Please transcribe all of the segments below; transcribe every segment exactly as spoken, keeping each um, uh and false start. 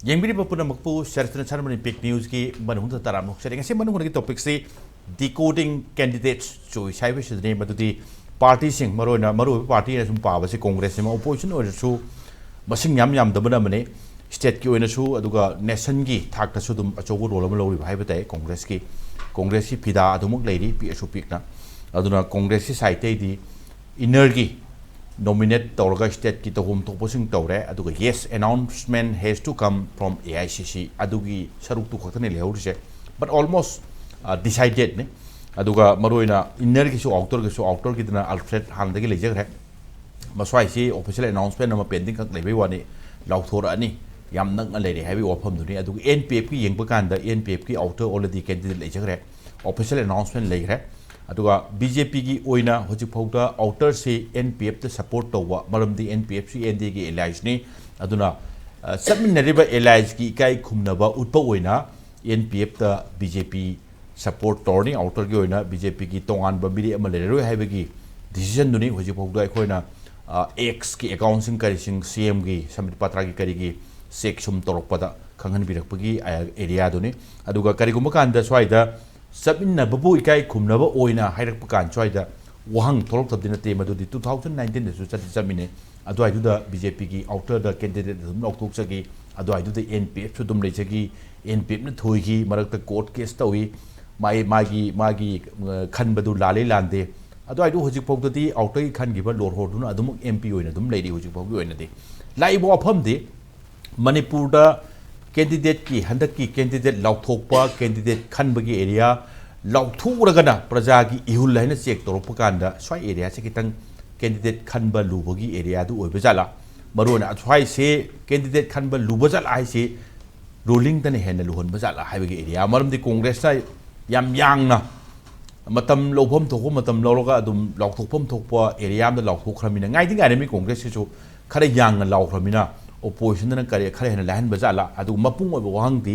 ꯌꯦꯡꯕꯤꯔꯤꯕ ꯄꯨꯝꯅꯃꯛꯄꯨ ꯁꯔꯠꯅ ꯁꯔꯃꯅꯤ ꯄꯤꯛ ꯅ꯭ꯌꯨꯁꯀꯤ ꯃꯅꯨꯡꯗ ꯇꯔꯥꯝꯅ ꯑꯣꯛꯆꯔꯤ꯫ ꯉꯁꯤ ꯃꯅꯨꯡꯗꯒꯤ ꯇꯣꯄꯤꯛꯁꯤ decoding candidate choice ꯍꯥꯏꯕꯁꯤꯗꯅꯤ꯫ ꯃꯗꯨꯗꯤ ꯄꯥꯔꯇꯤꯁꯤꯡ, ꯃꯔꯨꯑꯣꯏꯅ ꯃꯔꯨꯑꯣꯏꯕ ꯄꯥꯔꯇꯤ ꯑꯩꯅ ꯁꯨꯝ ꯄꯥꯕꯁꯤ ꯀꯣꯡꯒ꯭ꯔꯦꯁꯁꯤꯃ, ꯑꯣꯄꯣꯖꯤꯁꯟ ꯑꯣꯏꯔꯁꯨ ꯃꯁꯤꯡ ꯌꯥꯝ ꯌꯥꯝꯗꯕꯅ ꯑꯃꯅꯤ, ꯁ꯭ꯇꯦꯠꯀꯤ ꯑꯣꯏꯅꯁꯨ, ꯑꯗꯨꯒ ꯅꯦꯁꯟꯒꯤ ꯊꯥꯛꯇꯁꯨ ꯑꯗꯨꯝ ꯑꯆꯧꯕ ꯔꯣꯜ ꯑꯃ ꯂꯧꯔꯤꯕ ꯍꯥꯏꯕ ꯇꯥꯏ꯫ ꯀꯣꯡꯒ꯭ꯔꯦꯁꯀꯤ, ꯀꯣꯡꯒ꯭ꯔꯦꯁꯀꯤ ꯐꯤꯗꯥ ꯑꯗꯨꯃꯛ ꯂꯩꯔꯤ, ꯄꯤꯛꯑꯁꯨ ꯄꯤꯛꯅ꯫ ꯑꯗꯨꯅ ꯀꯣꯡꯒ꯭ꯔꯦꯁꯀꯤ ꯁꯥꯏꯠꯇꯩꯗꯤ ꯏꯟꯅꯔꯒꯤ ꯅꯣꯃꯤꯅꯦꯠ ꯇꯧꯔꯒ ꯁ꯭ꯇꯦꯠꯀꯤ ꯇꯧꯐꯝ ꯊꯣꯛꯄꯁꯤꯡ ꯇꯧꯔꯦ꯫ ꯑꯗꯨꯒ yes, announcement has to come from A I C C, ꯑꯗꯨꯒꯤ ꯁꯔꯨꯛꯇꯨ ꯈꯛꯇꯅꯤ ꯂꯩꯍꯧꯔꯤꯁꯦ꯫ But almost decidedꯅꯤ꯫ ꯑꯗꯨꯒ ꯃꯔꯨꯑꯣꯏꯅ ꯏꯟꯅꯔꯒꯤꯁꯨ ꯑꯥꯎꯇꯔꯒꯤꯁꯨ, ꯑꯥꯎꯇꯔꯒꯤꯗꯅ ꯑꯜꯐ꯭ꯔꯦꯗ ꯍꯥꯟꯅꯗꯒꯤ ꯂꯩꯖꯈ꯭ꯔꯦ꯫ ꯃꯁ꯭ꯋꯥꯏꯁꯤ ꯑꯣꯐꯤꯁꯤꯌꯦꯜ ꯑꯦꯅꯥꯎꯟꯁꯃꯦꯟ ꯑꯃ ꯄꯦꯟꯗꯤꯡ ꯈꯛ ꯂꯩꯕꯩ ꯋꯥꯅꯤ, ꯂꯥꯎꯊꯣꯔꯛꯑꯅꯤ, ꯌꯥꯝ ꯅꯛꯅ ꯂꯩꯔꯦ ꯍꯥꯏꯕꯒꯤ ꯋꯥꯐꯝꯗꯨꯅꯤ꯫ ꯑꯗꯨꯒ N P Fꯀꯤ ꯌꯦꯡꯕ ꯀꯥꯟꯗ N P Fꯀꯤ ꯑꯥꯎꯇꯔ already candidate ꯂꯩꯖꯈ꯭ꯔꯦ, ꯑꯣꯐꯤꯁꯤꯌꯦꯜ ꯑꯦꯅꯥꯎꯟꯁꯃꯦꯟ ꯂꯩꯈ꯭ꯔꯦ꯫ ꯑꯗꯨꯒ B J Pꯒꯤ ꯑꯣꯏꯅ ꯍꯧꯖꯤꯛ ꯐꯥꯎꯗ ꯑꯥꯎꯇꯔꯁꯤ N P Fꯇ ꯁꯄꯣꯔꯠ ꯇꯧꯕ, ꯃꯔꯝꯗꯤ N P Fꯁꯤ N D Aꯒꯤ alliesꯅꯤ꯫ ꯑꯗꯨꯅ ꯑ, ꯆꯠꯃꯤꯟꯅꯔꯤꯕ alliesꯀꯤ ꯏꯀꯥꯏ ꯈꯨꯝꯅꯕ ꯎꯠꯄ ꯑꯣꯏꯅ N P Fꯇ B J P support ꯇꯧꯔꯅꯤ꯫ ꯑꯥꯎꯇꯔꯒꯤ ꯑꯣꯏꯅ B J Pꯒꯤ ꯇꯣꯉꯥꯟꯕ ꯃꯤꯔꯦꯞ ꯑꯃ ꯂꯩꯔꯔꯣꯏ ꯍꯥꯏꯕꯒꯤ ꯗꯤꯁꯤꯖꯟꯗꯨꯅꯤ ꯍꯧꯖꯤꯛ ꯐꯥꯎꯗ ꯑꯩꯈꯣꯏꯅ, ꯑ, Xꯀꯤ ꯑꯦꯀꯥꯎꯟꯁꯤꯡ ꯀꯔꯤꯁꯤꯡ, C Mꯒꯤ, ꯁꯝꯕꯤꯠ ꯄꯥꯇ꯭ꯔꯥꯒꯤ ꯀꯔꯤꯒꯤ ꯆꯦꯛ ꯁꯨꯝ ꯇꯧꯔꯛꯄꯗ ꯈꯪꯍꯟꯕꯤꯔꯛꯄꯒꯤ, ꯑ, ꯑꯦꯔꯤꯌꯥꯗꯨꯅꯤ꯫ ꯑꯗꯨꯒ ꯀꯔꯤꯒꯨꯝꯕ ꯀꯥꯟꯗ ꯁ꯭ꯋꯥꯏꯗ ꯆꯠꯃꯤꯟꯅꯕꯕꯨ ꯏꯀꯥꯏ ꯈꯨꯝꯅꯕ ꯑꯣꯏꯅ ꯍꯥꯏꯔꯛꯄ ꯀꯥꯟ ꯁ꯭ꯋꯥꯏꯗ ꯋꯥꯍꯪ ꯊꯣꯛꯂꯛꯇꯕꯗꯤ ꯅꯠꯇꯦ, ꯃꯗꯨꯗꯤ two thousand nineteenꯗꯁꯨ ꯆꯠꯇꯤ ꯆꯠꯃꯤꯟꯅꯩ꯫ ꯑꯗꯨꯋꯥꯏꯗꯨꯗ B J Pꯒꯤ ꯑꯥꯎꯇꯔꯗ ꯀꯦꯟꯗꯤꯗꯦꯠ ꯑꯗꯨꯝ ꯂꯥꯎꯊꯣꯛꯆꯈꯤ꯫ ꯑꯗꯨꯋꯥꯏꯗꯨꯗ N P Fꯁꯨ ꯑꯗꯨꯝ ꯂꯩꯖꯈꯤ꯫ N P Fꯅ ꯊꯣꯏꯈꯤ, ꯃꯔꯛꯇ ꯀꯣꯔꯠ ꯀꯦꯁ ꯇꯧꯏ꯫ ꯃꯥꯒꯤ, ꯃꯥꯒꯤ, ꯃꯥꯒꯤ, ꯑ, ꯈꯟꯕꯗꯨ ꯂꯥꯜꯂꯤ ꯂꯥꯟꯗꯦ꯫ ꯑꯗꯨꯋꯥꯏꯗꯨ ꯍꯧꯖꯤꯛ ꯐꯥꯎꯗꯗꯤ ꯑꯥꯎꯇꯔꯒꯤ ꯈꯟꯈꯤꯕ ꯂꯣꯔꯍꯣꯔꯗꯨꯅ ꯑꯗꯨꯃꯛ M P ꯑꯣꯏꯅ ꯑꯗꯨꯝ ꯂꯩꯔꯤ ꯍꯧꯖꯤꯛ ꯐꯥꯎꯒꯤ ꯑꯣꯏꯅꯗꯤ꯫ ꯂꯥꯛꯏꯕ ꯋꯥꯐꯝꯗꯤ ꯃꯅꯤꯄꯨꯔꯗ ꯀꯦꯟꯗꯤꯗꯦꯠꯀꯤ, ꯍꯟꯗꯛꯀꯤ ꯀꯦꯟꯗꯤꯗꯦꯠ ꯂꯥꯎꯊꯣꯛꯄ, ꯀꯦꯟꯗꯤꯗꯦꯠ ꯈꯟꯕꯒꯤ ꯑꯦꯔꯤꯌꯥ ꯂꯥꯎꯊꯣꯛꯎꯔꯒꯅ ꯄ꯭ꯔꯖꯥꯒꯤ ꯏꯍꯨꯜ ꯍꯥꯏꯅ ꯆꯦꯛ ꯇꯧꯔꯛꯄ ꯀꯥꯟꯗ ꯁ꯭ꯋꯥꯏ ꯑꯦꯔꯤꯌꯥꯁꯦ ꯈꯤꯇꯪ ꯀꯦꯟꯗꯤꯗꯦꯠ ꯈꯟꯕ ꯂꯨꯕꯒꯤ ꯑꯦꯔꯤꯌꯥꯗꯨ ꯑꯣꯏꯕ ꯖꯥꯠꯂꯥ? ꯃꯔꯨꯑꯣꯏꯅ ꯁ꯭ꯋꯥꯏꯁꯦ ꯀꯦꯟꯗꯤꯗꯦꯠ ꯈꯟꯕ ꯂꯨꯕ ꯖꯥꯠꯂꯥ ꯍꯥꯏꯁꯤ ꯔꯨꯂꯤꯡꯗꯅ ꯍꯦꯟꯅ ꯂꯨꯍꯟꯕ ꯖꯥꯠꯂꯥ ꯍꯥꯏꯕꯒꯤ ꯑꯦꯔꯤꯌꯥ꯫ ꯃꯔꯝꯗꯤ ꯀꯣꯡꯒ꯭ꯔꯦꯁꯅ ꯌꯥꯝ ꯌꯥꯡꯅ ꯃꯇꯝ ꯂꯧꯐꯝ ꯊꯣꯛꯄ ꯃꯇꯝ ꯂꯧꯔꯒ ꯑꯗꯨꯝ ꯂꯥꯎꯊꯣꯛꯐꯝ ꯊꯣꯛꯄ ꯑꯦꯔꯤꯌꯥ ꯑꯃꯗ ꯂꯥꯎꯊꯣꯛꯈ꯭ꯔꯃꯤꯅ ꯉꯥꯏꯗꯤ ꯉꯥꯏꯔꯝꯃꯤ ꯀꯣꯡꯒ꯭ꯔꯦꯁꯁꯤꯁꯨ ꯈꯔ ꯌꯥꯡꯅ ꯂꯥꯎꯈ꯭ꯔꯃꯤꯅ ꯑꯣꯄꯣꯖꯤꯁꯟꯗꯅ ꯀꯔꯤ ꯈꯔ ꯍꯦꯟꯅ ꯂꯥꯏꯍꯟꯕ ꯖꯥꯠꯂꯥ? ꯑꯗꯨꯒ ꯃꯄꯨꯡ ꯑꯣꯏꯕ ꯋꯥꯍꯪꯗꯤ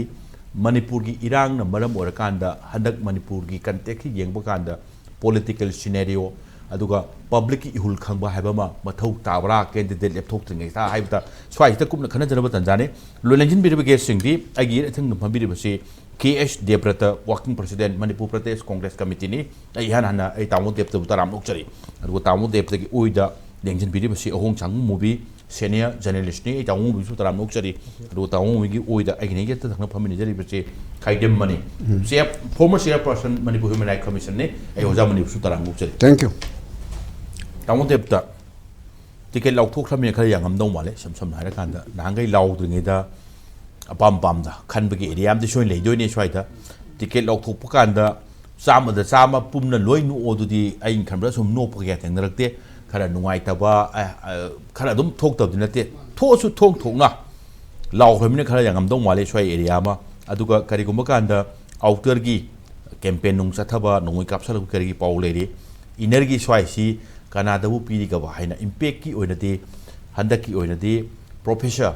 ꯃꯅꯤꯄꯨꯔꯒꯤ ꯏꯔꯥꯡꯅ ꯃꯔꯝ ꯑꯣꯏꯔꯀꯥꯟꯗ ꯍꯟꯗꯛ ꯃꯅꯤꯄꯨꯔꯒꯤ ꯀꯟꯇꯦꯛꯁꯀꯤ ꯌꯦꯡꯕ ꯀꯥꯟꯗ ꯄꯣꯂꯤꯇꯤꯀꯦꯜ ꯁꯤꯅꯦꯔꯤꯑꯣ, ꯑꯗꯨꯒ ꯄꯕ꯭ꯂꯤꯛꯀꯤ ꯏꯍꯨꯜ ꯈꯪꯕ ꯍꯥꯏꯕ ꯑꯃ ꯃꯊꯧ ꯇꯥꯕ꯭ꯔꯥ, ꯀꯦꯟꯗꯤꯗꯦꯠ ꯂꯦꯞꯊꯣꯛꯇ꯭ꯔꯤꯉꯩꯗ ꯍꯥꯏꯕꯗ ꯁ꯭ꯋꯥꯏꯁꯤꯗ ꯀꯨꯞꯅ ꯈꯟꯅꯖꯅꯕ ꯇꯥꯟꯖꯥꯅꯤ꯫ ꯂꯣꯏ ꯂꯦꯡꯁꯤꯟꯕꯤꯔꯤꯕ ꯒꯦꯁꯁꯤꯡꯗꯤ ꯑꯩꯒꯤ ꯏꯊꯪꯗ ꯐꯝꯕꯤꯔꯤꯕꯁꯤ ꯀꯦ ꯑꯦꯁ ꯗꯦꯕ꯭ꯔꯇ, ꯋꯥꯔꯀꯤꯡ ꯄ꯭ꯔꯁꯤꯗꯦꯟꯠ, ꯃꯅꯤꯄꯨꯔ ꯄ꯭ꯔꯗꯦꯁ ꯀꯣꯡꯒ꯭ꯔꯦꯁ ꯀꯃꯤꯇꯤꯅꯤ꯫ ꯑꯩ ꯏꯍꯥꯟ ꯍꯥꯟꯅ ꯑꯩ ꯇꯥꯃꯣ ꯗꯦꯕꯇꯕꯨ ꯇꯔꯥꯝꯅ ꯑꯣꯛꯆꯔꯤ꯫ ꯑꯗꯨꯒ ꯇꯥꯃꯣ ꯗꯦꯕꯇꯒꯤ ꯑꯣꯏꯗ ꯂꯦꯡꯁꯤꯟꯕꯤꯔꯤꯕꯁꯤ ꯑꯍꯣꯡ ꯁꯥꯡꯕ ꯃꯨꯕꯤ, ꯁꯦꯅꯤꯌꯔ ꯖꯔꯅꯦꯂꯤꯁ꯭ꯠꯅꯤ꯫ ꯑꯩ ꯇꯥꯃꯣ ꯃꯨꯕꯤꯁꯨ ꯇꯔꯥꯝꯅ ꯑꯣꯛꯆꯔꯤ꯫ ꯑꯗꯨꯒ ꯇꯥꯃꯣ ꯃꯨꯕꯤꯒꯤ ꯑꯣꯏꯗ ꯑꯩꯒꯤ ꯅꯥꯛꯇ ꯊꯪꯅ ꯐꯝꯃꯤꯟꯅꯖꯔꯤꯕꯁꯤ ꯈꯥꯏꯗꯦꯝ ꯃꯅꯤ, ꯆꯤꯌꯔ, ꯐꯣꯔꯃꯔ ꯆꯤꯌꯔꯄꯔꯁꯟ ꯃꯅꯤꯄꯨꯔ ꯍ꯭ꯌꯨꯃꯦꯟ ꯔꯥꯏꯠ ꯀꯃꯤꯁꯟꯅꯤ꯫ ꯑꯩ ꯑꯣꯖꯥ ꯃꯅꯤꯕꯨꯁꯨ ꯇꯔꯥꯝꯅ ꯑꯣꯛꯆꯔꯤ꯫ Thank you. ꯇꯥꯃꯣ ꯗꯦꯕꯇ, ꯇꯤꯀꯦꯠ ꯂꯥꯎꯊꯣꯛꯈ꯭ꯔꯕꯅꯤꯅ ꯈꯔ ꯌꯥꯉꯝꯗꯧ ꯃꯥꯜꯂꯦ꯫ ꯏꯁꯝ ꯁꯝꯅ ꯍꯥꯏꯔꯀꯥꯟꯗ ꯅꯍꯥꯟꯈꯩ ꯂꯥꯎꯗ꯭ꯔꯤꯉꯩꯗ ꯑꯄꯥꯝ ꯑꯄꯥꯝꯗ ꯈꯟꯕꯒꯤ ꯑꯦꯔꯤꯌꯥ ꯑꯃꯗꯤ ꯁꯣꯏꯅ ꯂꯩꯗꯣꯏꯅꯦ ꯁ꯭ꯋꯥꯏꯗ꯫ ꯇꯤꯀꯦꯠ ꯂꯧꯊꯣꯛꯄ ꯀꯥꯟꯗ ꯆꯥꯝꯃꯗ ꯆꯥꯝꯃ ꯄꯨꯝꯅ ꯂꯣꯏ ꯅꯣꯛꯑꯣ ꯑꯗꯨꯗꯤ ꯑꯩꯅ ꯈꯟꯕꯗ ꯁꯨꯝ ꯅꯣꯛꯄ ꯀꯌꯥ ꯊꯦꯡꯅꯔꯛꯇꯦ꯫ ꯈꯔ ꯅꯨꯡꯉꯥꯏꯇꯕ, ꯑ, ꯑ, ꯈꯔ ꯑꯗꯨꯝ ꯊꯣꯛꯇꯕꯗꯤ ꯅꯠꯇꯦ, ꯊꯣꯛꯑꯁꯨ ꯊꯣꯡ ꯊꯣꯛꯅ ꯂꯥꯎꯈ꯭ꯔꯕꯅꯤꯅ ꯈꯔ ꯌꯥꯉꯝꯗꯧ ꯃꯥꯜꯂꯦ ꯁ꯭ꯋꯥꯏ ꯑꯦꯔꯤꯌꯥ ꯑꯃ꯫ ꯑꯗꯨꯒ ꯀꯔꯤꯒꯨꯝꯕ ꯀꯥꯟꯗ ꯑꯥꯎꯇꯔꯒꯤ ꯀꯦꯝꯄꯦꯟ ꯅꯨꯡ ꯆꯠꯊꯕ, ꯅꯣꯡꯃꯩ ꯀꯥꯞꯁꯜꯂꯛꯄ ꯀꯔꯤꯒꯤ ꯄꯥꯎ ꯂꯩꯔꯤ, ꯏꯅꯔꯒꯤ ꯁ꯭ꯋꯥꯏꯁꯤ ꯀꯅꯥꯗꯕꯨ ꯄꯤꯔꯤꯒꯕ ꯍꯥꯏꯅ ꯏꯝꯄꯦꯛꯀꯤ ꯑꯣꯏꯅꯗꯤ, ꯍꯟꯗꯛꯀꯤ ꯑꯣꯏꯅꯗꯤ ꯄ꯭ꯔꯣꯐꯦꯁꯔ,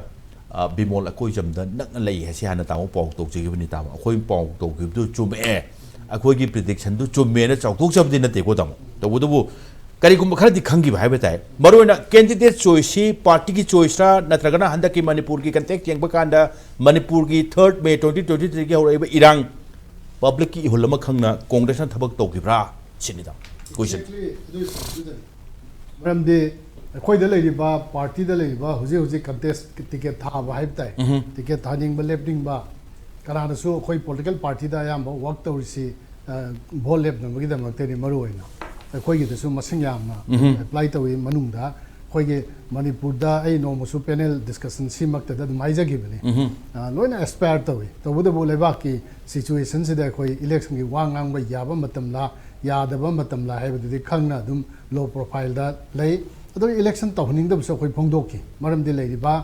ꯑ, ꯕꯤꯃꯣꯜ ꯑꯀꯣꯏꯖꯝꯗ ꯅꯛꯅ ꯂꯩ ꯍꯥꯏꯁꯤ ꯍꯥꯟꯅ ꯇꯥꯃꯣ ꯄꯥꯎ ꯇꯧꯖꯈꯤꯕꯅꯤ꯫ ꯇꯥꯃꯣ, ꯑꯩꯈꯣꯏ ꯄꯥꯎ ꯇꯧꯈꯤꯕꯗꯨ ꯆꯨꯝꯃꯛꯑꯦ, ꯑꯩꯈꯣꯏꯒꯤ ꯄ꯭ꯔꯤꯗꯤꯛꯁꯟꯗꯨ ꯆꯨꯝꯃꯦꯅ ꯆꯥꯎꯊꯣꯛꯆꯕꯗꯤ ꯅꯠꯇꯦꯀꯣ ꯇꯥꯃꯣ, ꯇꯧꯕꯇꯕꯨ ꯀꯔꯤꯒꯨꯝꯕ ꯈꯔꯗꯤ ꯈꯪꯈꯤꯕ ꯍꯥꯏꯕ ꯇꯥꯏ꯫ ꯃꯔꯨꯑꯣꯏꯅ ꯀꯦꯟꯗꯤꯗꯦꯠ ꯆꯣꯏꯁꯁꯤ ꯄꯥꯔꯇꯤꯒꯤ ꯆꯣꯏꯁꯔꯥ ꯅꯠꯇ꯭ꯔꯒꯅ ꯍꯟꯗꯛꯀꯤ ꯃꯅꯤꯄꯨꯔꯒꯤ ꯀꯟꯇꯦꯛꯁ ꯌꯦꯡꯕ ꯀꯥꯟꯗ ꯃꯅꯤꯄꯨꯔꯒꯤ ꯊꯥꯔꯠ ꯃꯦ ꯇ꯭ꯋꯦꯟꯇꯤ ꯇ꯭ꯋꯦꯟꯇꯤ ꯊ꯭ꯔꯤꯒꯤ ꯍꯧꯔꯛꯏꯕ ꯏꯔꯥꯡ ꯄꯕ꯭ꯂꯤꯛꯀꯤ ꯏꯍꯨꯜ ꯑꯃ ꯈꯪꯅ ꯀꯣꯡꯒ꯭ꯔꯦꯁꯅ ꯊꯕꯛ ꯇꯧꯈꯤꯕ꯭ꯔꯥ ꯁꯤꯅꯤꯗ ꯀꯣꯏꯁꯟ꯫ ꯃꯔꯝꯗꯤ ꯑꯩꯈꯣꯏꯗ ꯂꯩꯔꯤꯕ, ꯄꯥꯔꯇꯤꯗ ꯂꯩꯔꯤꯕ, ꯍꯧꯖꯤꯛ ꯍꯧꯖꯤꯛ ꯀꯟꯇꯦꯁ ꯇꯤꯀꯦꯠ ꯊꯥꯕ ꯍꯥꯏꯕ ꯇꯥꯏ, ꯇꯤꯀꯦꯠ ꯊꯥꯅꯤꯡꯕ ꯂꯦꯞꯅꯤꯡꯕ ꯀꯅꯥꯅꯁꯨ ꯑꯩꯈꯣꯏ ꯄꯣꯂꯤꯇꯤꯀꯦꯜ ꯄꯥꯔꯇꯤꯗ ꯑꯌꯥꯝꯕ ꯋꯥꯔꯛ ꯇꯧꯔꯤꯁꯤ, ꯑ, ꯚꯣꯠ ꯂꯦꯞꯅꯕꯒꯤꯗꯃꯛꯇꯅꯤ ꯃꯔꯨ ꯑꯣꯏꯅ꯫ ꯑꯩꯈꯣꯏꯒꯤꯗꯁꯨ ꯃꯁꯤꯡ ꯌꯥꯝꯅ ꯑꯦꯄ꯭ꯂꯥꯏ ꯇꯧꯏ ꯃꯅꯨꯡꯗ꯫ ꯑꯩꯈꯣꯏꯒꯤ ꯃꯅꯤꯄꯨꯔꯗ ꯑꯩ ꯅꯣꯡꯃꯁꯨ ꯄꯦꯅꯦꯜ ꯗꯤꯁꯀꯁꯟ ꯁꯤꯃꯛꯇꯗ ꯑꯗꯨꯝ ꯍꯥꯏꯖꯈꯤꯕꯅꯤ꯫ ꯑ, ꯂꯣꯏꯅ ꯑꯦꯁꯄꯥꯌꯔ ꯇꯧꯏ꯫ ꯇꯧꯕꯇꯕꯨ ꯂꯩꯕꯥꯛꯀꯤ ꯁꯤꯆꯨꯋꯦꯁꯟꯁꯤꯗ ꯑꯩꯈꯣꯏ ꯏꯂꯦꯛꯁꯟꯒꯤ ꯋꯥ ꯉꯥꯡꯕ ꯌꯥꯕ ꯃꯇꯝꯂꯥ, ꯌꯥꯗꯕ ꯃꯇꯝꯂꯥ ꯍꯥꯏꯕꯗꯨꯗꯤ ꯈꯪꯅ ꯑꯗꯨꯝ ꯂꯣ ꯄ꯭ꯔꯣꯐꯥꯏꯜꯗ ꯂꯩ꯫ ꯑꯗꯨꯒ ꯏꯂꯦꯛꯁꯟ ꯇꯧꯍꯟꯅꯤꯡꯗꯕꯁꯨ ꯑꯩꯈꯣꯏ ꯐꯣꯡꯗꯣꯛꯈꯤ꯫ ꯃꯔꯝꯗꯤ ꯂꯩꯔꯤꯕ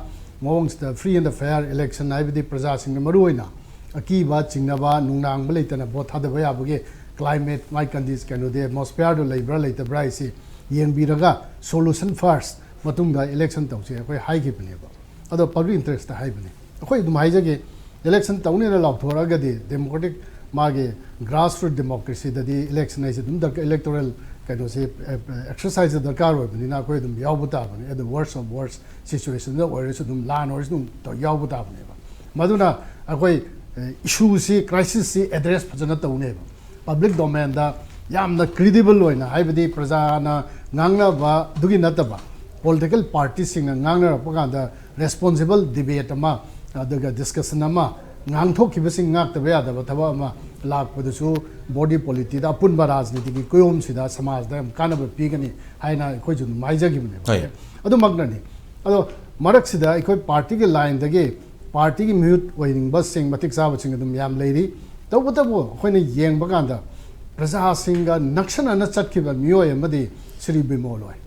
ꯃꯑꯣꯡꯁꯤꯗ ꯐ꯭ꯔꯤ ꯑꯦꯟ ꯐꯦꯌꯔ ꯏꯂꯦꯛꯁꯟ ꯍꯥꯏꯕꯗꯤ ꯄ꯭ꯔꯖꯥꯁꯤꯡꯅ ꯃꯔꯨꯑꯣꯏꯅ ꯑꯀꯤꯕ, ꯆꯤꯡꯅꯕ, ꯅꯨꯡꯅꯥꯡꯕ ꯂꯩꯇꯅ ꯚꯣꯠ ꯊꯥꯗꯕ ꯌꯥꯕꯒꯤ ꯀ꯭ꯂꯥꯏꯃꯦꯠ, ꯃꯥꯏ ꯀꯟꯗꯤꯁ-, ꯀꯩꯅꯣꯗꯤ, ꯑꯦꯠꯃꯣꯁꯐꯤꯌꯔꯗꯨ ꯂꯩꯕ꯭ꯔꯥ ꯂꯩꯇꯕ꯭ꯔꯥ ꯍꯥꯏꯁꯤ ꯌꯦꯡꯕꯤꯔꯒ ꯁꯣꯂꯨꯁꯟ ꯐꯥꯔꯁ, ꯃꯇꯨꯡꯗ ꯏꯂꯦꯛꯁꯟ ꯇꯧꯁꯤ ꯑꯩꯈꯣꯏ ꯍꯥꯏꯈꯤꯕꯅꯦꯕ꯫ ꯑꯗꯣ ꯄꯕ꯭ꯂꯤꯛ ꯏꯟꯇꯔꯦꯁꯇ ꯍꯥꯏꯕꯅꯤ꯫ ꯑꯩꯈꯣꯏ ꯑꯗꯨꯝ ꯍꯥꯏꯖꯒꯦ, ꯏꯂꯦꯛꯁꯟ ꯇꯧꯅꯦꯅ ꯂꯥꯎꯊꯣꯔꯛꯑꯒꯗꯤ ꯗꯦꯃꯣꯀ꯭ꯔꯦꯇꯤꯛ ꯃꯥꯒꯤ ꯒ꯭ꯔꯥꯁꯔꯨꯠ ꯗꯦꯃꯣꯀ꯭ꯔꯦꯁꯤꯗꯗꯤ ꯏꯂꯦꯛꯁꯟ ꯍꯥꯏꯁꯦ ꯑꯗꯨꯝ ꯗꯔꯀꯥꯔ, ꯏꯂꯦꯛꯇꯣꯔꯦꯜ ꯀꯩꯅꯣꯁꯦ ꯑꯦꯛꯁꯔꯁꯥꯏꯁ ꯗꯔꯀꯥꯔ ꯑꯣꯏꯕꯅꯤꯅ ꯑꯩꯈꯣꯏ ꯑꯗꯨꯝ ꯌꯥꯎꯕ ꯇꯥꯕꯅꯤ꯫ ꯑꯦꯠ ꯗ ꯋꯔꯁ ꯑꯣꯐ ꯋꯔꯁ ꯁꯤꯆꯨꯋꯦꯁꯟꯗ ꯑꯣꯏꯔꯁꯨ ꯑꯗꯨꯝ ꯂꯥꯟ ꯑꯣꯏꯔꯁꯨ ꯑꯗꯨꯝ ꯇꯧ- ꯌꯥꯎꯕ ꯇꯥꯕꯅꯦꯕ꯫ ꯃꯗꯨꯅ ꯑꯩꯈꯣꯏ ꯏꯁꯨꯁꯤ, ꯀ꯭ꯔꯥꯏꯁꯤꯁꯁꯤ ꯑꯦꯗ꯭ꯔꯦꯁ ꯐꯖꯅ ꯇꯧꯅꯦꯕ꯫ ꯄꯕ꯭ꯂꯤꯛ ꯗꯣꯃꯦꯟꯗ ꯌꯥꯝꯅ ꯀ꯭ꯔꯤꯗꯤꯕꯜ ꯑꯣꯏꯅ, ꯍꯥꯏꯕꯗꯤ ꯄ꯭ꯔꯖꯥꯅ ꯉꯥꯡꯅꯕꯗꯨꯒꯤ ꯅꯠꯇꯕ, ꯄꯣꯂꯤꯇꯤꯀꯦꯜ ꯄꯥꯔꯇꯤꯁꯤꯡꯅ ꯉꯥꯡꯅꯔꯛꯄ ꯀꯥꯟꯗ ꯔꯦꯁꯄꯣꯟꯁꯤꯕꯜ ꯗꯤꯕꯦꯠ ꯑꯃ, ꯑꯗꯨꯒ ꯗꯤꯁꯀꯁꯟ ꯑꯃ, ꯉꯥꯡꯊꯣꯛꯈꯤꯕꯁꯤꯡ ꯉꯥꯛꯇꯕ ꯌꯥꯗꯕ ꯊꯕꯛ ꯑꯃ ꯂꯥꯛꯄꯗꯨꯁꯨ ꯕꯣꯗꯤ ꯄꯣꯂꯤꯇꯤꯗ, ꯑꯄꯨꯟꯕ ꯔꯥꯖꯅꯤꯇꯤꯒꯤ ꯀꯨꯌꯣꯝꯁꯤꯗ ꯁꯃꯥꯖꯗ ꯌꯥꯝ ꯀꯥꯟꯅꯕ ꯄꯤꯒꯅꯤ ꯍꯥꯏꯅ ꯑꯩꯈꯣꯏꯁꯨ ꯑꯗꯨꯝ ꯍꯥꯏꯖꯈꯤꯕꯅꯦꯕ꯫ ꯍꯣꯏ꯫ ꯑꯗꯨꯃꯛꯅꯅꯤ꯫ ꯑꯗꯣ ꯃꯔꯛꯁꯤꯗ ꯑꯩꯈꯣꯏ ꯄꯥꯔꯇꯤꯒꯤ ꯂꯥꯏꯟꯗꯒꯤ ꯄꯥꯔꯇꯤꯒꯤ ꯃꯤꯍꯨꯠ ꯑꯣꯏꯅꯤꯡꯕꯁꯤꯡ, ꯃꯇꯤꯛ ꯆꯥꯕꯁꯤꯡ ꯑꯗꯨꯝ ꯌꯥꯝ ꯂꯩꯔꯤ꯫ ꯇꯧꯕꯇꯕꯨ ꯑꯩꯈꯣꯏꯅ ꯌꯦꯡꯕ ꯀꯥꯟꯗ ꯄ꯭ꯔꯖꯥꯁꯤꯡꯒ ꯅꯛꯁꯟꯅꯅ ꯆꯠꯈꯤꯕ ꯃꯤꯑꯣꯏ ꯑꯃꯗꯤ ꯁ꯭ꯔꯤ ꯕꯤꯃꯣꯜ ꯑꯣꯏ꯫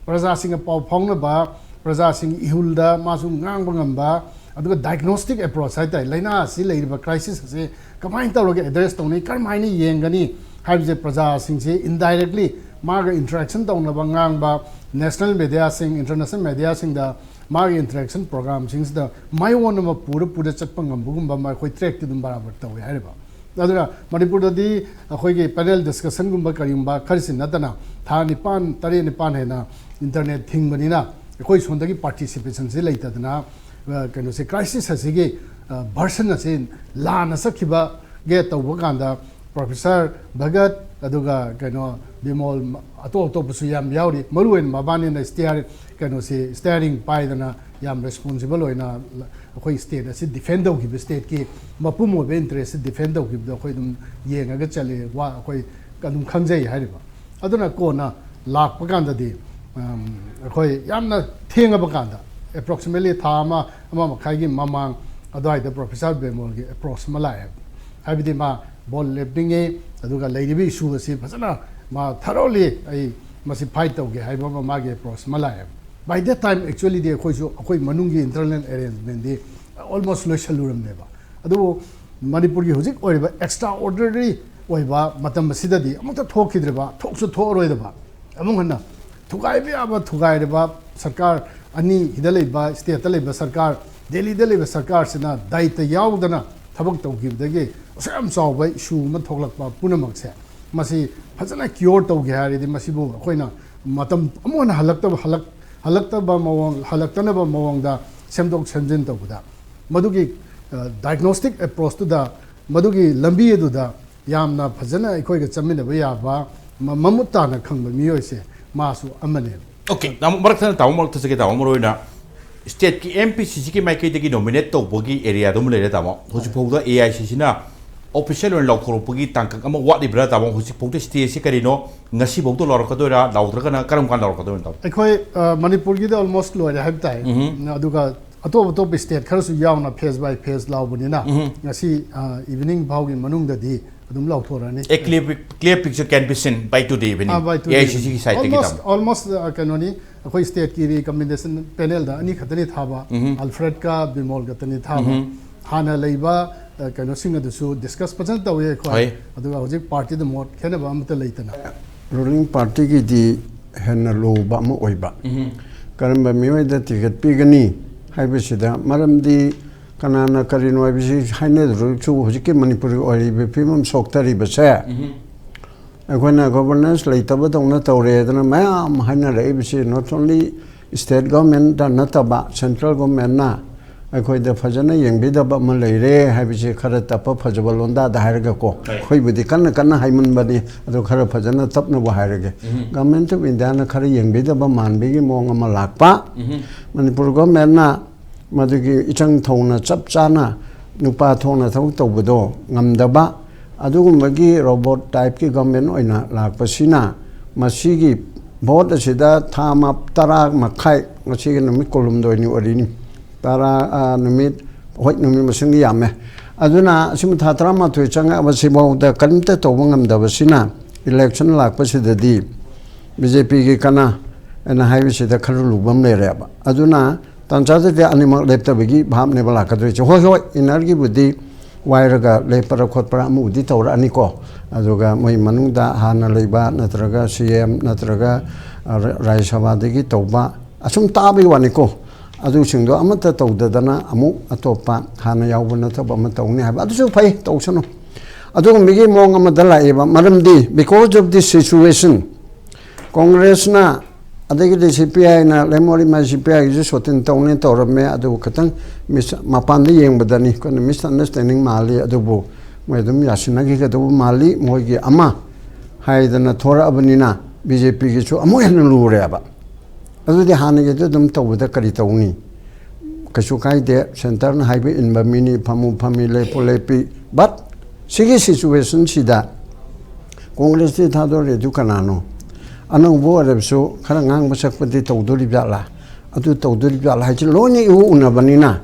ꯄ꯭ꯔꯖꯥꯁꯤꯡꯒ ꯄꯥꯎ ꯐꯥꯎꯅꯕ, ꯄ꯭ꯔꯖꯥꯁꯤꯡꯒꯤ ꯏꯍꯨꯜꯗ ꯃꯥꯁꯨ ꯉꯥꯡꯕ ꯉꯝꯕ, ꯑꯗꯨꯒ ꯗꯥꯏꯒꯅꯣꯁꯇꯤꯛ ꯑꯦꯄ꯭ꯔꯣꯆ ꯍꯥꯏ ꯇꯥꯔꯦ, ꯂꯥꯏꯅꯥ ꯑꯁꯤ ꯂꯩꯔꯤꯕ ꯀ꯭ꯔꯥꯏꯁꯤꯁ ꯑꯁꯤ ꯀꯃꯥꯏꯅ ꯇꯧꯔꯒ ꯑꯦꯗ꯭ꯔꯦꯁ ꯇꯧꯅꯤ, ꯀꯔꯝꯍꯥꯏꯅ ꯌꯦꯡꯒꯅꯤ ꯍꯥꯏꯕꯁꯦ ꯄ꯭ꯔꯖꯥꯁꯤꯡꯁꯦ ꯏꯟꯗꯥꯏꯔꯦꯛꯂꯤ ꯃꯥꯒ ꯏꯟꯇꯔꯦꯛꯁꯟ ꯇꯧꯅꯕ ꯉꯥꯡꯕ, ꯅꯦꯁꯅꯦꯜ ꯃꯦꯗꯤꯌꯥꯁꯤꯡ, ꯏꯟꯇꯔꯅꯦꯁꯅꯦꯜ ꯃꯦꯗꯤꯌꯥꯁꯤꯡꯗ ꯃꯥꯒꯤ ꯏꯟꯇꯔꯦꯛꯁꯟ ꯄ꯭ꯔꯣꯒ꯭ꯔꯥꯝꯁꯤꯡꯁꯤꯗ ꯃꯥꯏꯑꯣꯟ ꯑꯃ ꯄꯨꯔ ꯄꯨꯔ ꯆꯠꯄ ꯉꯝꯕꯒꯨꯝꯕ ꯑꯃ ꯑꯩꯈꯣꯏ ꯇ꯭ꯔꯦꯛꯇꯤ ꯑꯗꯨꯝ ꯕꯔꯥꯕꯔ ꯇꯧꯋꯦ ꯍꯥꯏꯔꯤꯕ꯫ ꯑꯗꯨꯅ ꯃꯅꯤꯄꯨꯔꯗꯗꯤ ꯑꯩꯈꯣꯏꯒꯤ ꯄꯦꯅꯦꯜ ꯗꯤꯁꯀꯁꯟꯒꯨꯝꯕ ꯀꯔꯤꯒꯨꯝꯕ ꯈꯔꯁꯤ ꯅꯠꯇꯅ ꯊꯥ ꯅꯤꯄꯥꯟ, ꯇꯔꯦꯠ, ꯅꯤꯄꯥꯟ ꯍꯦꯟꯅ ꯏꯟꯇꯔꯅꯦꯠ ꯊꯤꯡꯕꯅꯤꯅ ꯑꯩꯈꯣꯏ ꯁꯣꯝꯗꯒꯤ ꯄꯥꯔꯇꯤꯁꯤꯄꯦꯁꯟꯁꯤ ꯂꯩꯇꯗꯅ, ꯑ, ꯀꯩꯅꯣꯁꯦ, ꯀ꯭ꯔꯥꯏꯁꯤꯁ ꯑꯁꯤꯒꯤ, ꯑ, ꯚꯔꯁꯟ ꯑꯁꯤ ꯂꯥꯟꯅ ꯆꯠꯈꯤꯕꯒꯦ ꯇꯧꯕ ꯀꯥꯟꯗ ꯄ꯭ꯔꯣꯐꯦꯁꯔ ꯚꯒꯠ, ꯑꯗꯨꯒ ꯀꯩꯅꯣ ꯕꯤꯃꯣꯜ, ꯑꯇꯣꯞ ꯑꯇꯣꯞꯄꯁꯨ ꯌꯥꯝ ꯌꯥꯎꯔꯤ꯫ ꯃꯔꯨ ꯑꯣꯏꯅ ꯃꯕꯥꯅꯤꯅ ꯁ꯭ꯇꯤꯌꯥꯔꯤꯡ, ꯀꯩꯅꯣꯁꯤ, ꯁ꯭ꯇꯤꯌꯥꯔꯤꯡ ꯄꯥꯏꯗꯅ ꯌꯥꯝ ꯔꯦꯁꯄꯣꯟꯁꯤꯕꯜ ꯑꯣꯏꯅ ꯑꯩꯈꯣꯏ ꯁ꯭ꯇꯦꯠ ꯑꯁꯤ ꯗꯤꯐꯦꯟ ꯇꯧꯈꯤꯕ, ꯁ꯭ꯇꯦꯠꯀꯤ ꯃꯄꯨꯝ ꯑꯣꯏꯕ ꯏꯟꯇꯔꯦꯁꯁꯤ ꯗꯤꯐꯦꯟ ꯇꯧꯈꯤꯕꯗꯣ ꯑꯩꯈꯣꯏ ꯑꯗꯨꯝ ꯌꯦꯡꯉꯒ ꯆꯠꯂꯤ, ꯋꯥ ꯑꯩꯈꯣꯏ ꯑꯗꯨꯝ ꯈꯪꯖꯩ ꯍꯥꯏꯔꯤꯕ꯫ ꯑꯗꯨꯅ ꯀꯣꯟꯅ ꯂꯥꯛꯄ ꯀꯥꯟꯗꯗꯤ, ꯑꯝ, ꯑꯩꯈꯣꯏ ꯌꯥꯝꯅ ꯊꯦꯡꯉꯕ ꯀꯥꯟꯗ, ꯑꯦꯄ꯭ꯔꯣꯛꯁꯤꯃꯦꯠꯂꯤ ꯊꯥ ꯑꯃ, ꯑꯃ ꯃꯈꯥꯏꯒꯤ ꯃꯃꯥꯡ ꯑꯗꯨꯋꯥꯏꯗ ꯄ꯭ꯔꯣꯐꯦꯁꯔ ꯕꯦꯃꯣꯜꯒꯤ ꯑꯦꯄ꯭ꯔꯣꯆ ꯑꯃ ꯂꯥꯛꯑꯦ꯫ ꯍꯥꯏꯕꯗꯤ ꯃꯥ ꯕꯣꯜ ꯂꯦꯞꯅꯤꯡꯉꯤ, ꯑꯗꯨꯒ ꯂꯩꯔꯤꯕ ꯏꯁꯨ ꯑꯁꯤ ꯐꯖꯅ ꯃꯥ ꯊꯔꯣꯂꯤ ꯑꯩ ꯃꯁꯤ ꯐꯥꯏꯠ ꯇꯧꯒꯦ ꯍꯥꯏꯕ ꯑꯃ ꯃꯥꯒꯤ ꯑꯦꯄ꯭ꯔꯣꯆ ꯑꯃ ꯂꯥꯛꯑꯦ꯫ ꯕꯥꯏ ꯗꯦꯠ ꯇꯥꯏꯝ ꯑꯦꯛꯆꯨꯋꯦꯂꯤꯗꯤ ꯑꯩꯈꯣꯏꯁꯨ, ꯑꯩꯈꯣꯏ ꯃꯅꯨꯡꯒꯤ ꯏꯟꯇꯔꯅꯦꯜ ꯑꯦꯔꯦꯟꯖꯃꯦꯟꯗꯤ ꯑꯣꯜꯃꯣꯁ ꯂꯣꯏꯁꯜꯂꯨꯔꯝꯅꯦꯕ꯫ ꯑꯗꯨꯕꯨ ꯃꯅꯤꯄꯨꯔꯒꯤ ꯍꯧꯖꯤꯛ ꯑꯣꯏꯔꯤꯕ ꯑꯦꯛꯁꯇ꯭ꯔꯥ ꯑꯣꯔꯗꯤꯅꯔꯤ ꯑꯣꯏꯕ ꯃꯇꯝ ꯑꯁꯤꯗꯗꯤ ꯑꯃꯨꯛꯇ ꯊꯣꯛꯈꯤꯗ꯭ꯔꯤꯕ, ꯊꯣꯛꯁꯨ ꯊꯣꯛꯑꯔꯣꯏꯗꯕ, ꯑꯃꯨꯛ ꯍꯟꯅ ꯊꯨꯒꯥꯏꯕ ꯌꯥꯕ ꯊꯨꯒꯥꯏꯔꯕ ꯁꯔꯀꯥꯔ ꯑꯅꯤ, ꯁꯤꯗ ꯂꯩꯕ, ꯁ꯭ꯇꯦꯠꯇ ꯂꯩꯕ ꯁꯔꯀꯥꯔ, ꯗꯦꯜꯂꯤꯗ ꯂꯩꯕ ꯁꯔꯀꯥꯔꯁꯤꯅ ꯗꯥꯌꯤꯠꯇ ꯌꯥꯎꯗꯅ ꯊꯕꯛ ꯇꯧꯈꯤꯕꯗꯒꯤ ꯑꯁꯨꯛ ꯌꯥꯝ ꯆꯥꯎꯕ ꯏꯁꯨ ꯑꯃ ꯊꯣꯛꯂꯛꯄ ꯄꯨꯝꯅꯃꯛꯁꯦ ꯃꯁꯤ ꯐꯖꯅ ꯀ꯭ꯌꯣꯔ ꯇꯧꯒꯦ ꯍꯥꯏꯔꯗꯤ ꯃꯁꯤꯕꯨ ꯑꯩꯈꯣꯏꯅ ꯃꯇꯝ ꯑꯃꯨꯛ ꯍꯟꯅ ꯍꯜꯂꯛꯇꯕ ꯍꯜꯂꯛ ꯍꯜꯂꯛꯇꯕ ꯃꯑꯣꯡ ꯍꯜꯂꯛꯇꯅꯕ ꯃꯑꯣꯡꯗ ꯁꯦꯝꯗꯣꯛ ꯁꯦꯝꯖꯤꯟ ꯇꯧꯕꯗ ꯃꯗꯨꯒꯤ ꯗꯥꯏꯒꯅꯣꯁꯇꯤꯛ ꯑꯦꯄ꯭ꯔꯣꯁꯇꯨꯗ ꯃꯗꯨꯒꯤ ꯂꯝꯕꯤ ꯑꯗꯨꯗ ꯌꯥꯝꯅ ꯐꯖꯅ ꯑꯩꯈꯣꯏꯒ ꯆꯠꯃꯤꯟꯅꯕ ꯌꯥꯕ ꯃ- ꯃꯃꯨꯠ ꯇꯥꯅ ꯈꯪꯕ ꯃꯤꯑꯣꯏꯁꯦ ꯃꯥꯁꯨ ꯑꯃꯅꯦꯕ꯫ ꯑꯣꯀꯦ, ꯇꯥꯃꯣ ꯃꯔꯛ ꯊꯠꯆꯒꯦ꯫ ꯇꯥꯃꯣ, ꯃꯔꯨ ꯑꯣꯏꯅ ꯁ꯭ꯇꯦꯠꯀꯤ ꯑꯦꯝ ꯄꯤ ꯁꯤ ꯁꯤꯒꯤ ꯃꯥꯏꯀꯩꯗꯒꯤ ꯅꯣꯃꯤꯅꯦꯠ ꯇꯧꯕꯒꯤ ꯑꯦꯔꯤꯌꯥꯗꯨ ꯑꯃ ꯂꯩꯔꯦ ꯇꯥꯃꯣ꯫ ꯍꯧꯖꯤꯛꯐꯥꯎꯗ ꯑꯦ ꯑꯥꯏ ꯁꯤ ꯁꯤꯅ ꯑꯣꯐꯤꯁꯤꯌꯦꯜ ꯑꯣꯏꯅ ꯂꯥꯎꯊꯣꯔꯛꯄꯒꯤ ꯇꯥꯡꯀꯛ ꯑꯃ ꯋꯥꯠꯂꯤꯕ꯭ꯔꯥ ꯇꯥꯃꯣ? ꯍꯧꯖꯤꯛꯐꯥꯎꯗ ꯁ꯭ꯇꯦꯖꯁꯤ ꯀꯔꯤꯅꯣ? ꯉꯁꯤꯐꯥꯎꯗ ꯂꯥꯎꯔꯛꯀꯗꯣꯏꯔꯥ? ꯂꯥꯎꯗ꯭ꯔꯒꯅ ꯀꯔꯝ ꯀꯥꯟꯗ ꯂꯥꯎꯔꯛꯀꯗꯣꯏꯅꯣ ꯇꯥꯃꯣ? ꯑꯩꯈꯣꯏ ꯑ, ꯃꯅꯤꯄꯨꯔꯒꯤꯗꯤ ꯑꯣꯜꯃꯣꯁ ꯂꯣꯏꯔꯦ ꯍꯥꯏꯕ ꯇꯥꯏ꯫ ꯑꯗꯨꯒ ꯑꯇꯣꯞ ꯑꯇꯣꯞꯄ ꯁ꯭ꯇꯦꯠ ꯈꯔꯁꯨ ꯌꯥꯎꯅ ꯐꯦꯁ ꯕꯥꯏ ꯐꯦꯁ ꯂꯥꯎꯕꯅꯤꯅ ꯉꯁꯤ ꯏꯚꯤꯅꯤꯡ ꯐꯥꯎꯒꯤ ꯃꯅꯨꯡꯗꯗꯤ ꯑꯗꯨꯝ ꯂꯥꯎꯊꯣꯔꯛꯑꯅꯤ꯫ A clear, pic- clear picture can be seen by today evening. Ah, by today A I C ꯁꯤꯒꯤ ꯁꯥꯏꯠꯇꯒꯤ almost ꯇꯥꯃꯣ꯫ Almost, ꯑ, ꯀꯩꯅꯣꯅꯤ, ꯑꯩꯈꯣꯏ ꯁ꯭ꯇꯦꯠꯀꯤ ꯔꯤꯀꯃꯦꯟꯗꯦꯁꯟ ꯄꯦꯅꯦꯜꯗ ꯑꯅꯤ ꯈꯛꯇꯅꯤ ꯊꯥꯕ, ꯑꯜꯐ꯭ꯔꯦꯗꯀ ꯕꯤꯃꯣꯜ ꯈꯛꯇꯅꯤ ꯊꯥꯕ꯫ ꯍꯥꯟꯅ ꯂꯩꯕ ꯑ, ꯀꯩꯅꯣꯁꯤꯡ ꯑꯗꯨꯁꯨ ꯗꯤꯁꯀꯁ ꯐꯖꯅ ꯇꯧꯋꯤ ꯑꯩꯈꯣꯏ꯫ ꯍꯣꯏ꯫ ꯑꯗꯨꯒ ꯍꯧꯖꯤꯛ ꯄꯥꯔꯇꯤꯗ ꯃꯣꯠ ꯈꯦꯠꯅꯕ ꯑꯃꯠꯇ ꯂꯩꯇꯅ꯫ ꯔꯨꯂꯤꯡ ꯄꯥꯔꯇꯤꯒꯤꯗꯤ ꯍꯦꯟꯅ ꯂꯨꯕ ꯑꯃ ꯑꯣꯏꯕ꯫ ꯀꯔꯝꯕ ꯃꯤꯑꯣꯏꯗ ꯇꯤꯀꯦꯠ ꯄꯤꯒꯅꯤ ꯍꯥꯏꯕꯁꯤꯗ, ꯃꯔꯝꯗꯤ ꯀꯅꯥꯅ ꯀꯔꯤꯅꯣ ꯍꯥꯏꯕꯁꯤ ꯍꯥꯏꯅꯗ꯭ꯔꯁꯨ, ꯍꯧꯖꯤꯛꯀꯤ ꯃꯅꯤꯄꯨꯔꯒꯤ ꯑꯣꯏꯔꯤꯕ ꯐꯤꯕꯝ ꯁꯣꯛꯊꯔꯤꯕꯁꯦ ꯑꯩꯈꯣꯏꯅ ꯒꯣꯚꯔꯅꯦꯟꯁ ꯂꯩꯇꯕꯗꯧꯅ ꯇꯧꯔꯦꯗꯅ ꯃꯌꯥꯝ ꯍꯥꯏꯅꯔꯛꯏꯕꯁꯤ not only state government ꯅꯠꯇꯕ central government ꯅ ꯑꯩꯈꯣꯏꯗ ꯐꯖꯅ ꯌꯦꯡꯕꯤꯗꯕ ꯑꯃ ꯂꯩꯔꯦ ꯍꯥꯏꯕꯁꯤ ꯈꯔ ꯇꯞꯄ ꯐꯖꯕ ꯂꯣꯟꯗꯥꯗ ꯍꯥꯏꯔꯒꯀꯣ꯫ ꯑꯩꯈꯣꯏꯕꯨꯗꯤ ꯀꯟꯅ ꯀꯟꯅ ꯍꯥꯏꯃꯟꯕꯅꯤ, ꯑꯗꯣ ꯈꯔ ꯐꯖꯅ ꯇꯞꯅꯕꯨ ꯍꯥꯏꯔꯒꯦ꯫ Government of India ꯅ ꯈꯔ ꯌꯦꯡꯕꯤꯗꯕ ꯃꯥꯟꯕꯒꯤ ꯃꯑꯣꯡ ꯑꯃ ꯂꯥꯛꯄ꯫ ꯃꯅꯤꯄꯨꯔ ꯒꯣꯚꯔꯟꯃꯦꯟꯠꯅ ꯃꯗꯨꯒꯤ ꯏꯆꯪ ꯊꯧꯅ ꯆꯞ ꯆꯥꯅ ꯅꯨꯄꯥ ꯊꯣꯛꯅ ꯊꯕꯛ ꯇꯧꯕꯗꯣ ꯉꯝꯗꯕ, ꯑꯗꯨꯒꯨꯝꯕꯒꯤ ꯔꯣꯕꯣꯠ ꯇꯥꯏꯞꯀꯤ ꯒꯣꯚꯔꯟꯃꯦꯟꯠ ꯑꯣꯏꯅ ꯂꯥꯛꯄꯁꯤꯅ ꯃꯁꯤꯒꯤ ꯚꯣꯠ ꯑꯁꯤꯗ ꯊꯥ ꯃꯥ- ꯇꯔꯥ ꯃꯈꯥꯏ, ꯉꯁꯤꯒꯤ ꯅꯨꯃꯤꯠ ꯀꯨꯟꯍꯨꯝꯗꯣꯏꯅꯤ ꯑꯣꯏꯔꯤꯅꯤ, ꯇꯔꯥ, ꯑ, ꯅꯨꯃꯤꯠ, ꯍꯣꯏ, ꯅꯨꯃꯤꯠ ꯃꯁꯤꯡꯗꯤ ꯌꯥꯝꯃꯦ꯫ ꯑꯗꯨꯅ ꯑꯁꯤꯃ ꯊꯥ ꯇꯔꯥꯃꯥꯊꯣꯏ ꯆꯪꯉꯛꯑꯕꯁꯤꯐꯥꯎꯗ ꯀꯔꯤꯝꯇ ꯇꯧꯕ ꯉꯝꯗꯕꯁꯤꯅ election ꯂꯥꯛꯄꯁꯤꯗꯗꯤ ꯕꯤ ꯖꯦ ꯄꯤꯒꯤ ꯀꯅꯥ ꯑꯅ ꯍꯥꯏꯕꯁꯤꯗ ꯈꯔ ꯂꯨꯕ ꯑꯃ ꯂꯩꯔꯦꯕ꯫ ꯑꯗꯨꯅ ꯇꯥꯟꯖꯥꯗꯨꯗꯤ ꯑꯅꯤꯃꯛ ꯂꯦꯞꯇꯕꯒꯤ ꯚꯥꯞꯅꯦꯕ ꯂꯥꯛꯀꯗꯣꯏꯁꯦ꯫ ꯍꯣꯏ, ꯍꯣꯏ, ꯏꯟꯅꯔꯒꯤꯕꯨꯗꯤ ꯋꯥꯏꯔꯒ ꯂꯦꯞꯄꯔ ꯈꯣꯠꯄꯔ ꯑꯃꯕꯨꯗꯤ ꯇꯧꯔꯛꯑꯅꯤꯀꯣ꯫ ꯑꯗꯨꯒ ꯃꯣꯏ ꯃꯅꯨꯡꯗ ꯍꯥꯟꯅ ꯂꯩꯕ ꯅꯠꯇ꯭ꯔꯒ ꯁꯤ ꯑꯦꯝ ꯅꯠꯇ꯭ꯔꯒ, ꯑ, ꯔ-, ꯔꯥꯖ꯭ꯌ ꯁꯚꯥꯗꯒꯤ ꯇꯧꯕ, ꯑꯁꯨꯝ ꯇꯥꯕꯒꯤ ꯋꯥꯅꯤꯀꯣ꯫ ꯑꯗꯨꯁꯤꯡꯗꯣ ꯑꯃꯠꯇ ꯇꯧꯗꯗꯅ ꯑꯃꯨꯛ ꯑꯇꯣꯞꯄ ꯍꯥꯟꯅ ꯌꯥꯎꯕ ꯅꯠꯇꯕ ꯑꯃ ꯇꯧꯅꯤ ꯍꯥꯏꯕ, ꯑꯗꯨꯁꯨ ꯐꯩ, ꯇꯧꯁꯅꯨ꯫ ꯑꯗꯨꯒꯨꯝꯕꯒꯤ ꯃꯑꯣꯡ ꯑꯃꯗ ꯂꯥꯛꯑꯦꯕ꯫ ꯃꯔꯝꯗꯤ because of this situation, ꯀꯣꯡꯒ꯭ꯔꯦꯁꯅ ꯑꯗꯒꯤꯗꯤ ꯁꯤ ꯄꯤ ꯑꯥꯏꯅ, ꯂꯩꯃꯔꯦꯝꯕ ꯁꯤ ꯄꯤ ꯑꯥꯏꯒꯤꯁꯨ ꯁꯣꯇꯤꯟ ꯇꯧꯅꯤ ꯇꯧꯔꯝꯃꯦ꯫ ꯑꯗꯨꯕꯨ ꯈꯤꯇꯪ ꯃꯄꯥꯟꯗ ꯌꯦꯡꯕꯗꯅꯤ, ꯑꯩꯈꯣꯏꯅ ꯃꯤꯁꯑꯟꯗꯔꯁꯇꯦꯟꯗꯤꯡ ꯃꯥꯜꯂꯤ꯫ ꯑꯗꯨꯕꯨ ꯃꯣꯏ ꯑꯗꯨꯝ ꯌꯥꯁꯤꯟꯅꯈꯤꯒꯗꯧꯕ ꯃꯥꯜꯂꯤ꯫ ꯃꯣꯏꯒꯤ ꯑꯃ ꯍꯥꯏꯗꯅ ꯊꯣꯔꯛꯑꯕꯅꯤꯅ ꯕꯤ ꯖꯦ ꯄꯤꯒꯤꯁꯨ ꯑꯃꯨꯛ ꯍꯦꯟꯅ ꯂꯨꯔꯦꯕ꯫ ꯑꯗꯨꯗꯤ ꯍꯥꯟꯅꯒꯤꯗꯨ ꯑꯗꯨꯝ ꯇꯧꯕꯗ ꯀꯔꯤ ꯇꯧꯅꯤ? ꯀꯩꯁꯨ ꯀꯥꯏꯗꯦ, ꯁꯦꯟꯇꯔꯅ ꯍꯥꯏꯕ ꯏꯟꯕ ꯃꯤꯅꯤ, ꯐꯝꯃꯨ ꯐꯝꯃꯤ, ꯂꯦꯞꯄꯨ ꯂꯦꯞꯄꯤ꯫ But ꯁꯤꯒꯤ ꯁꯤꯆꯨꯋꯦꯁꯟꯁꯤꯗ ꯀꯣꯡꯒ꯭ꯔꯦꯁꯇꯤ ꯊꯥꯗꯣꯔꯛꯏꯗꯨ ꯀꯅꯥꯅꯣ? ꯑꯅꯧꯕ ꯑꯣꯏꯔꯕꯁꯨ ꯈꯔ ꯉꯥꯡꯕ ꯁꯛꯄꯗꯤ ꯇꯧꯗꯣꯔꯤꯕ ꯖꯥꯠꯂꯥ? ꯑꯗꯨ ꯇꯧꯗꯣꯔꯤꯕ ꯖꯥꯠꯂꯥ ꯍꯥꯏꯁꯤ ꯂꯣꯏꯅ ꯏꯎ ꯎꯅꯕꯅꯤꯅ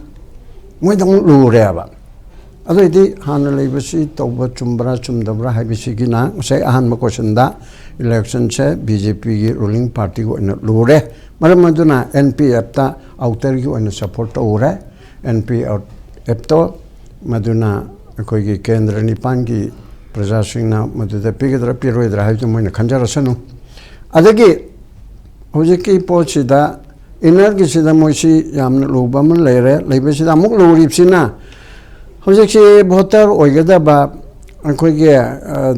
ꯃꯣꯏꯗ ꯑꯃꯨꯛ ꯂꯨꯔꯦꯕ꯫ ꯑꯗꯨꯏꯗꯤ ꯍꯥꯟꯅ ꯂꯩꯕꯁꯤ ꯇꯧꯕ ꯆꯨꯝꯕ꯭ꯔꯥ ꯆꯨꯝꯗꯕ꯭ꯔꯥ ꯍꯥꯏꯕꯁꯤꯒꯤꯅ ꯉꯁꯥꯏ ꯑꯍꯥꯟꯕ ꯀꯣꯏꯁꯟꯗ, ꯏꯂꯦꯛꯁꯟꯁꯦ ꯕꯤ ꯖꯦ ꯄꯤꯒꯤ ꯔꯨꯂꯤꯡ ꯄꯥꯔꯇꯤꯒꯤ ꯑꯣꯏꯅ ꯂꯨꯔꯦ꯫ ꯃꯔꯝ ꯑꯗꯨꯅ ꯑꯦꯟ ꯄꯤ ꯑꯦꯐꯇ ꯑꯥꯎꯇꯔꯒꯤ ꯑꯣꯏꯅ ꯁꯄꯣꯔꯠ ꯇꯧꯔꯦ꯫ ꯑꯦꯟ ꯄꯤ ꯑꯦꯐꯇꯣ ꯃꯗꯨꯅ ꯑꯩꯈꯣꯏꯒꯤ ꯀꯦꯟꯗ꯭ꯔ ꯅꯤꯄꯥꯟꯒꯤ ꯄ꯭ꯔꯖꯥꯁꯤꯡꯅ ꯃꯗꯨꯗ ꯄꯤꯒꯗ꯭ꯔꯥ ꯄꯤꯔꯣꯏꯗ꯭ꯔꯥ ꯍꯥꯏꯕꯗꯨ ꯃꯣꯏꯅ ꯈꯟꯖꯔꯁꯅꯨ꯫ ꯑꯗꯒꯤ ꯍꯧꯖꯤꯛꯀꯤ ꯄꯣꯠꯁꯤꯗ ꯏꯟꯅꯔꯒꯤꯁꯤꯗ ꯃꯣꯏꯁꯤ ꯌꯥꯝꯅ ꯂꯨꯕ ꯑꯃ ꯂꯩꯔꯦ꯫ ꯂꯩꯕꯁꯤꯗ ꯑꯃꯨꯛ ꯂꯨꯔꯤꯕꯁꯤꯅ ꯍꯧꯖꯤꯛꯁꯤ ꯚꯣꯇꯔ ꯑꯣꯏꯒꯗꯕ ꯑꯩꯈꯣꯏꯒꯤ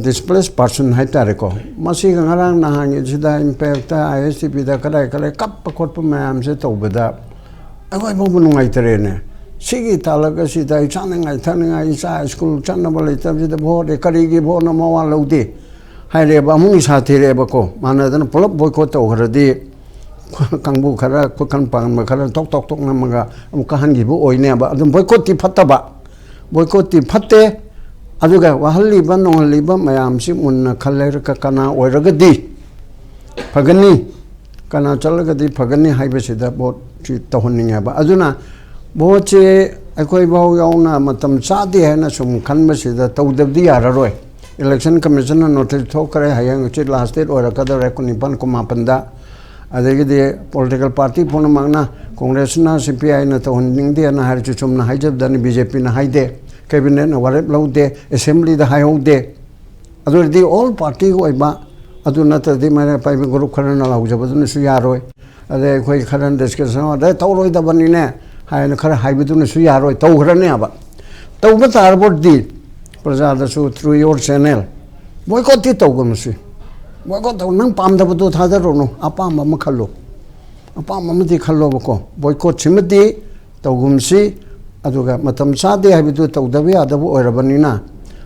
ꯗꯤꯁꯄ꯭ꯂꯦꯁ ꯄꯥꯔꯁꯟ ꯍꯥꯏꯇꯥꯔꯦꯀꯣ, ꯃꯁꯤꯒ ꯉꯔꯥꯡ ꯅꯍꯥꯟꯒꯤꯁꯤꯗ ꯏꯝꯄꯦꯛꯇ, ꯑꯥꯏ ꯑꯦꯁ ꯇꯤ ꯚꯤꯗ ꯀꯗꯥꯏ ꯀꯗꯥꯏ ꯀꯞꯄ ꯈꯣꯠꯄ ꯃꯌꯥꯝꯁꯦ ꯇꯧꯕꯗ ꯑꯩꯈꯣꯏ ꯐꯥꯎꯕ ꯅꯨꯡꯉꯥꯏꯇꯔꯦꯅꯦ꯫ ꯁꯤꯒꯤ ꯇꯥꯜꯂꯛ ꯑꯁꯤꯗ ꯑꯩ ꯆꯥꯅꯤꯡꯉꯥꯏ ꯊꯛꯅꯤꯡꯉꯥꯏ, ꯏꯆꯥ ꯁ꯭ꯀꯨꯜ ꯆꯠꯅꯕ ꯂꯩꯇꯕꯁꯤꯗ ꯚꯣꯠ ꯀꯔꯤꯒꯤ ꯚꯣꯠꯅꯣ ꯃꯋꯥ ꯂꯧꯗꯦ ꯍꯥꯏꯔꯦꯕ꯫ ꯑꯃꯨꯛ ꯅꯤꯁꯥ ꯊꯤꯔꯛꯑꯦꯕꯀꯣ꯫ ꯃꯥꯟꯅꯗꯅ ꯄꯨꯂꯞ ꯕꯣꯏꯀꯣꯠ ꯇꯧꯈ꯭ꯔꯗꯤ ꯀꯥꯡꯕꯨ ꯈꯔ, ꯈꯨꯠꯈꯟ ꯄꯥꯟꯕ ꯈꯔ ꯇꯣꯛ ꯇꯣꯛ ꯇꯣꯛ ꯅꯝꯃꯒ ꯑꯃꯨꯛ ꯀꯥꯍꯟꯈꯤꯕ ꯑꯣꯏꯅꯦꯕ꯫ ꯑꯗꯨꯝ ꯕꯣꯏꯀꯣꯠꯇꯤ ꯐꯠꯇꯕ, ꯕꯣꯏꯀꯣꯠꯇꯤ ꯐꯠꯇꯦ꯫ ꯑꯗꯨꯒ ꯋꯥꯍꯜꯂꯤꯕ ꯅꯣꯡꯍꯜꯂꯤꯕ ꯃꯌꯥꯝꯁꯤ ꯃꯨꯟꯅ ꯈꯜꯂꯒ ꯀꯅꯥ ꯑꯣꯏꯔꯒꯗꯤ ꯐꯒꯅꯤ, ꯀꯅꯥ ꯆꯠꯂꯒꯗꯤ ꯐꯒꯅꯤ ꯍꯥꯏꯕꯁꯤꯗ ꯚꯣꯠꯁꯤ ꯇꯧꯍꯟꯅꯤꯡꯉꯦꯕ꯫ ꯑꯗꯨꯅ ꯚꯣꯠꯁꯦ ꯑꯩꯈꯣꯏꯐꯥꯎ ꯌꯥꯎꯅ ꯃꯇꯝ ꯆꯥꯗꯦ ꯍꯥꯏꯅ ꯁꯨꯝ ꯈꯟꯕꯁꯤꯗ ꯇꯧꯗꯕꯗꯤ ꯌꯥꯔꯔꯣꯏ꯫ ꯏꯂꯦꯛꯁꯟ ꯀꯃꯤꯁꯟꯅ ꯅꯣꯇꯤꯁ ꯊꯣꯛꯈ꯭ꯔꯦ, ꯍꯌꯦꯡ ꯍꯪꯆꯤꯠ ꯂꯥꯁ ꯗꯦꯠ ꯑꯣꯏꯔꯛꯀꯗꯧꯔꯦ, ꯀꯨꯟꯅꯤꯄꯥꯟ, ꯀꯨꯟꯃꯥꯄꯟꯗ꯫ ꯑꯗꯒꯤꯗꯤ ꯄꯣꯂꯤꯇꯤꯀꯦꯜ ꯄꯥꯔꯇꯤ ꯄꯨꯝꯅꯃꯛꯅ, ꯀꯣꯡꯒ꯭ꯔꯦꯁꯅ ꯁꯤ ꯄꯤ ꯑꯥꯏꯅ ꯇꯧꯍꯟꯅꯤꯡꯗꯦꯅ ꯍꯥꯏꯔꯁꯨ ꯆꯨꯝꯅ ꯍꯥꯏꯖꯕꯗꯅꯤ, ꯕꯤ ꯖꯦ ꯄꯤꯅ ꯍꯥꯏꯗꯦ, ꯀꯦꯕꯤꯅꯦꯠꯅ ꯋꯥꯔꯦꯞ ꯂꯧꯗꯦ, ꯑꯦꯁꯦꯝꯕ꯭ꯂꯤꯗ ꯍꯥꯏꯍꯧꯗꯦ꯫ ꯑꯗꯨ ꯑꯣꯏꯔꯗꯤ ꯑꯣꯜ ꯄꯥꯔꯇꯤꯒꯤ ꯑꯣꯏꯕ, ꯑꯗꯨ ꯅꯠꯇ꯭ꯔꯗꯤ ꯃꯔꯥꯏ ꯄꯥꯏꯕ ꯒ꯭ꯔꯨꯞ ꯈꯔꯅ ꯂꯥꯎꯖꯕꯗꯨꯅꯁꯨ ꯌꯥꯔꯣꯏ꯫ ꯑꯗꯩ ꯑꯩꯈꯣꯏ ꯈꯔꯅ ꯗꯤꯁꯀꯁꯟ, "ꯑꯗꯩ ꯇꯧꯔꯣꯏꯗꯕꯅꯤꯅꯦ" ꯍꯥꯏꯅ ꯈꯔ ꯍꯥꯏꯕꯗꯨꯅꯁꯨ ꯌꯥꯔꯣꯏ, ꯇꯧꯈ꯭ꯔꯅꯦꯕ꯫ ꯇꯧꯕ ꯇꯥꯔꯕꯗꯤ ꯄ꯭ꯔꯖꯥꯗꯁꯨ through your channel boycott ꯇꯤ ꯇꯧꯒꯨꯝꯁꯤ꯫ Boycott ꯇꯧ, ꯅꯪ ꯄꯥꯝꯗꯕꯗꯣ ꯊꯥꯗꯔꯨꯅꯨ, ꯑꯄꯥꯝꯕ ꯑꯃ ꯈꯜꯂꯨ꯫ ꯑꯄꯥꯝꯕ ꯑꯃꯗꯤ ꯈꯜꯂꯣꯕꯀꯣ꯫ Boycott ꯁꯤꯃꯗꯤ ꯇꯧꯒꯨꯝꯁꯤ꯫ ꯑꯗꯨꯒ ꯃꯇꯝ ꯆꯥꯗꯦ ꯍꯥꯏꯕꯗꯨ ꯇꯧꯗꯕ ꯌꯥꯗꯕ ꯑꯣꯏꯔꯕꯅꯤꯅ,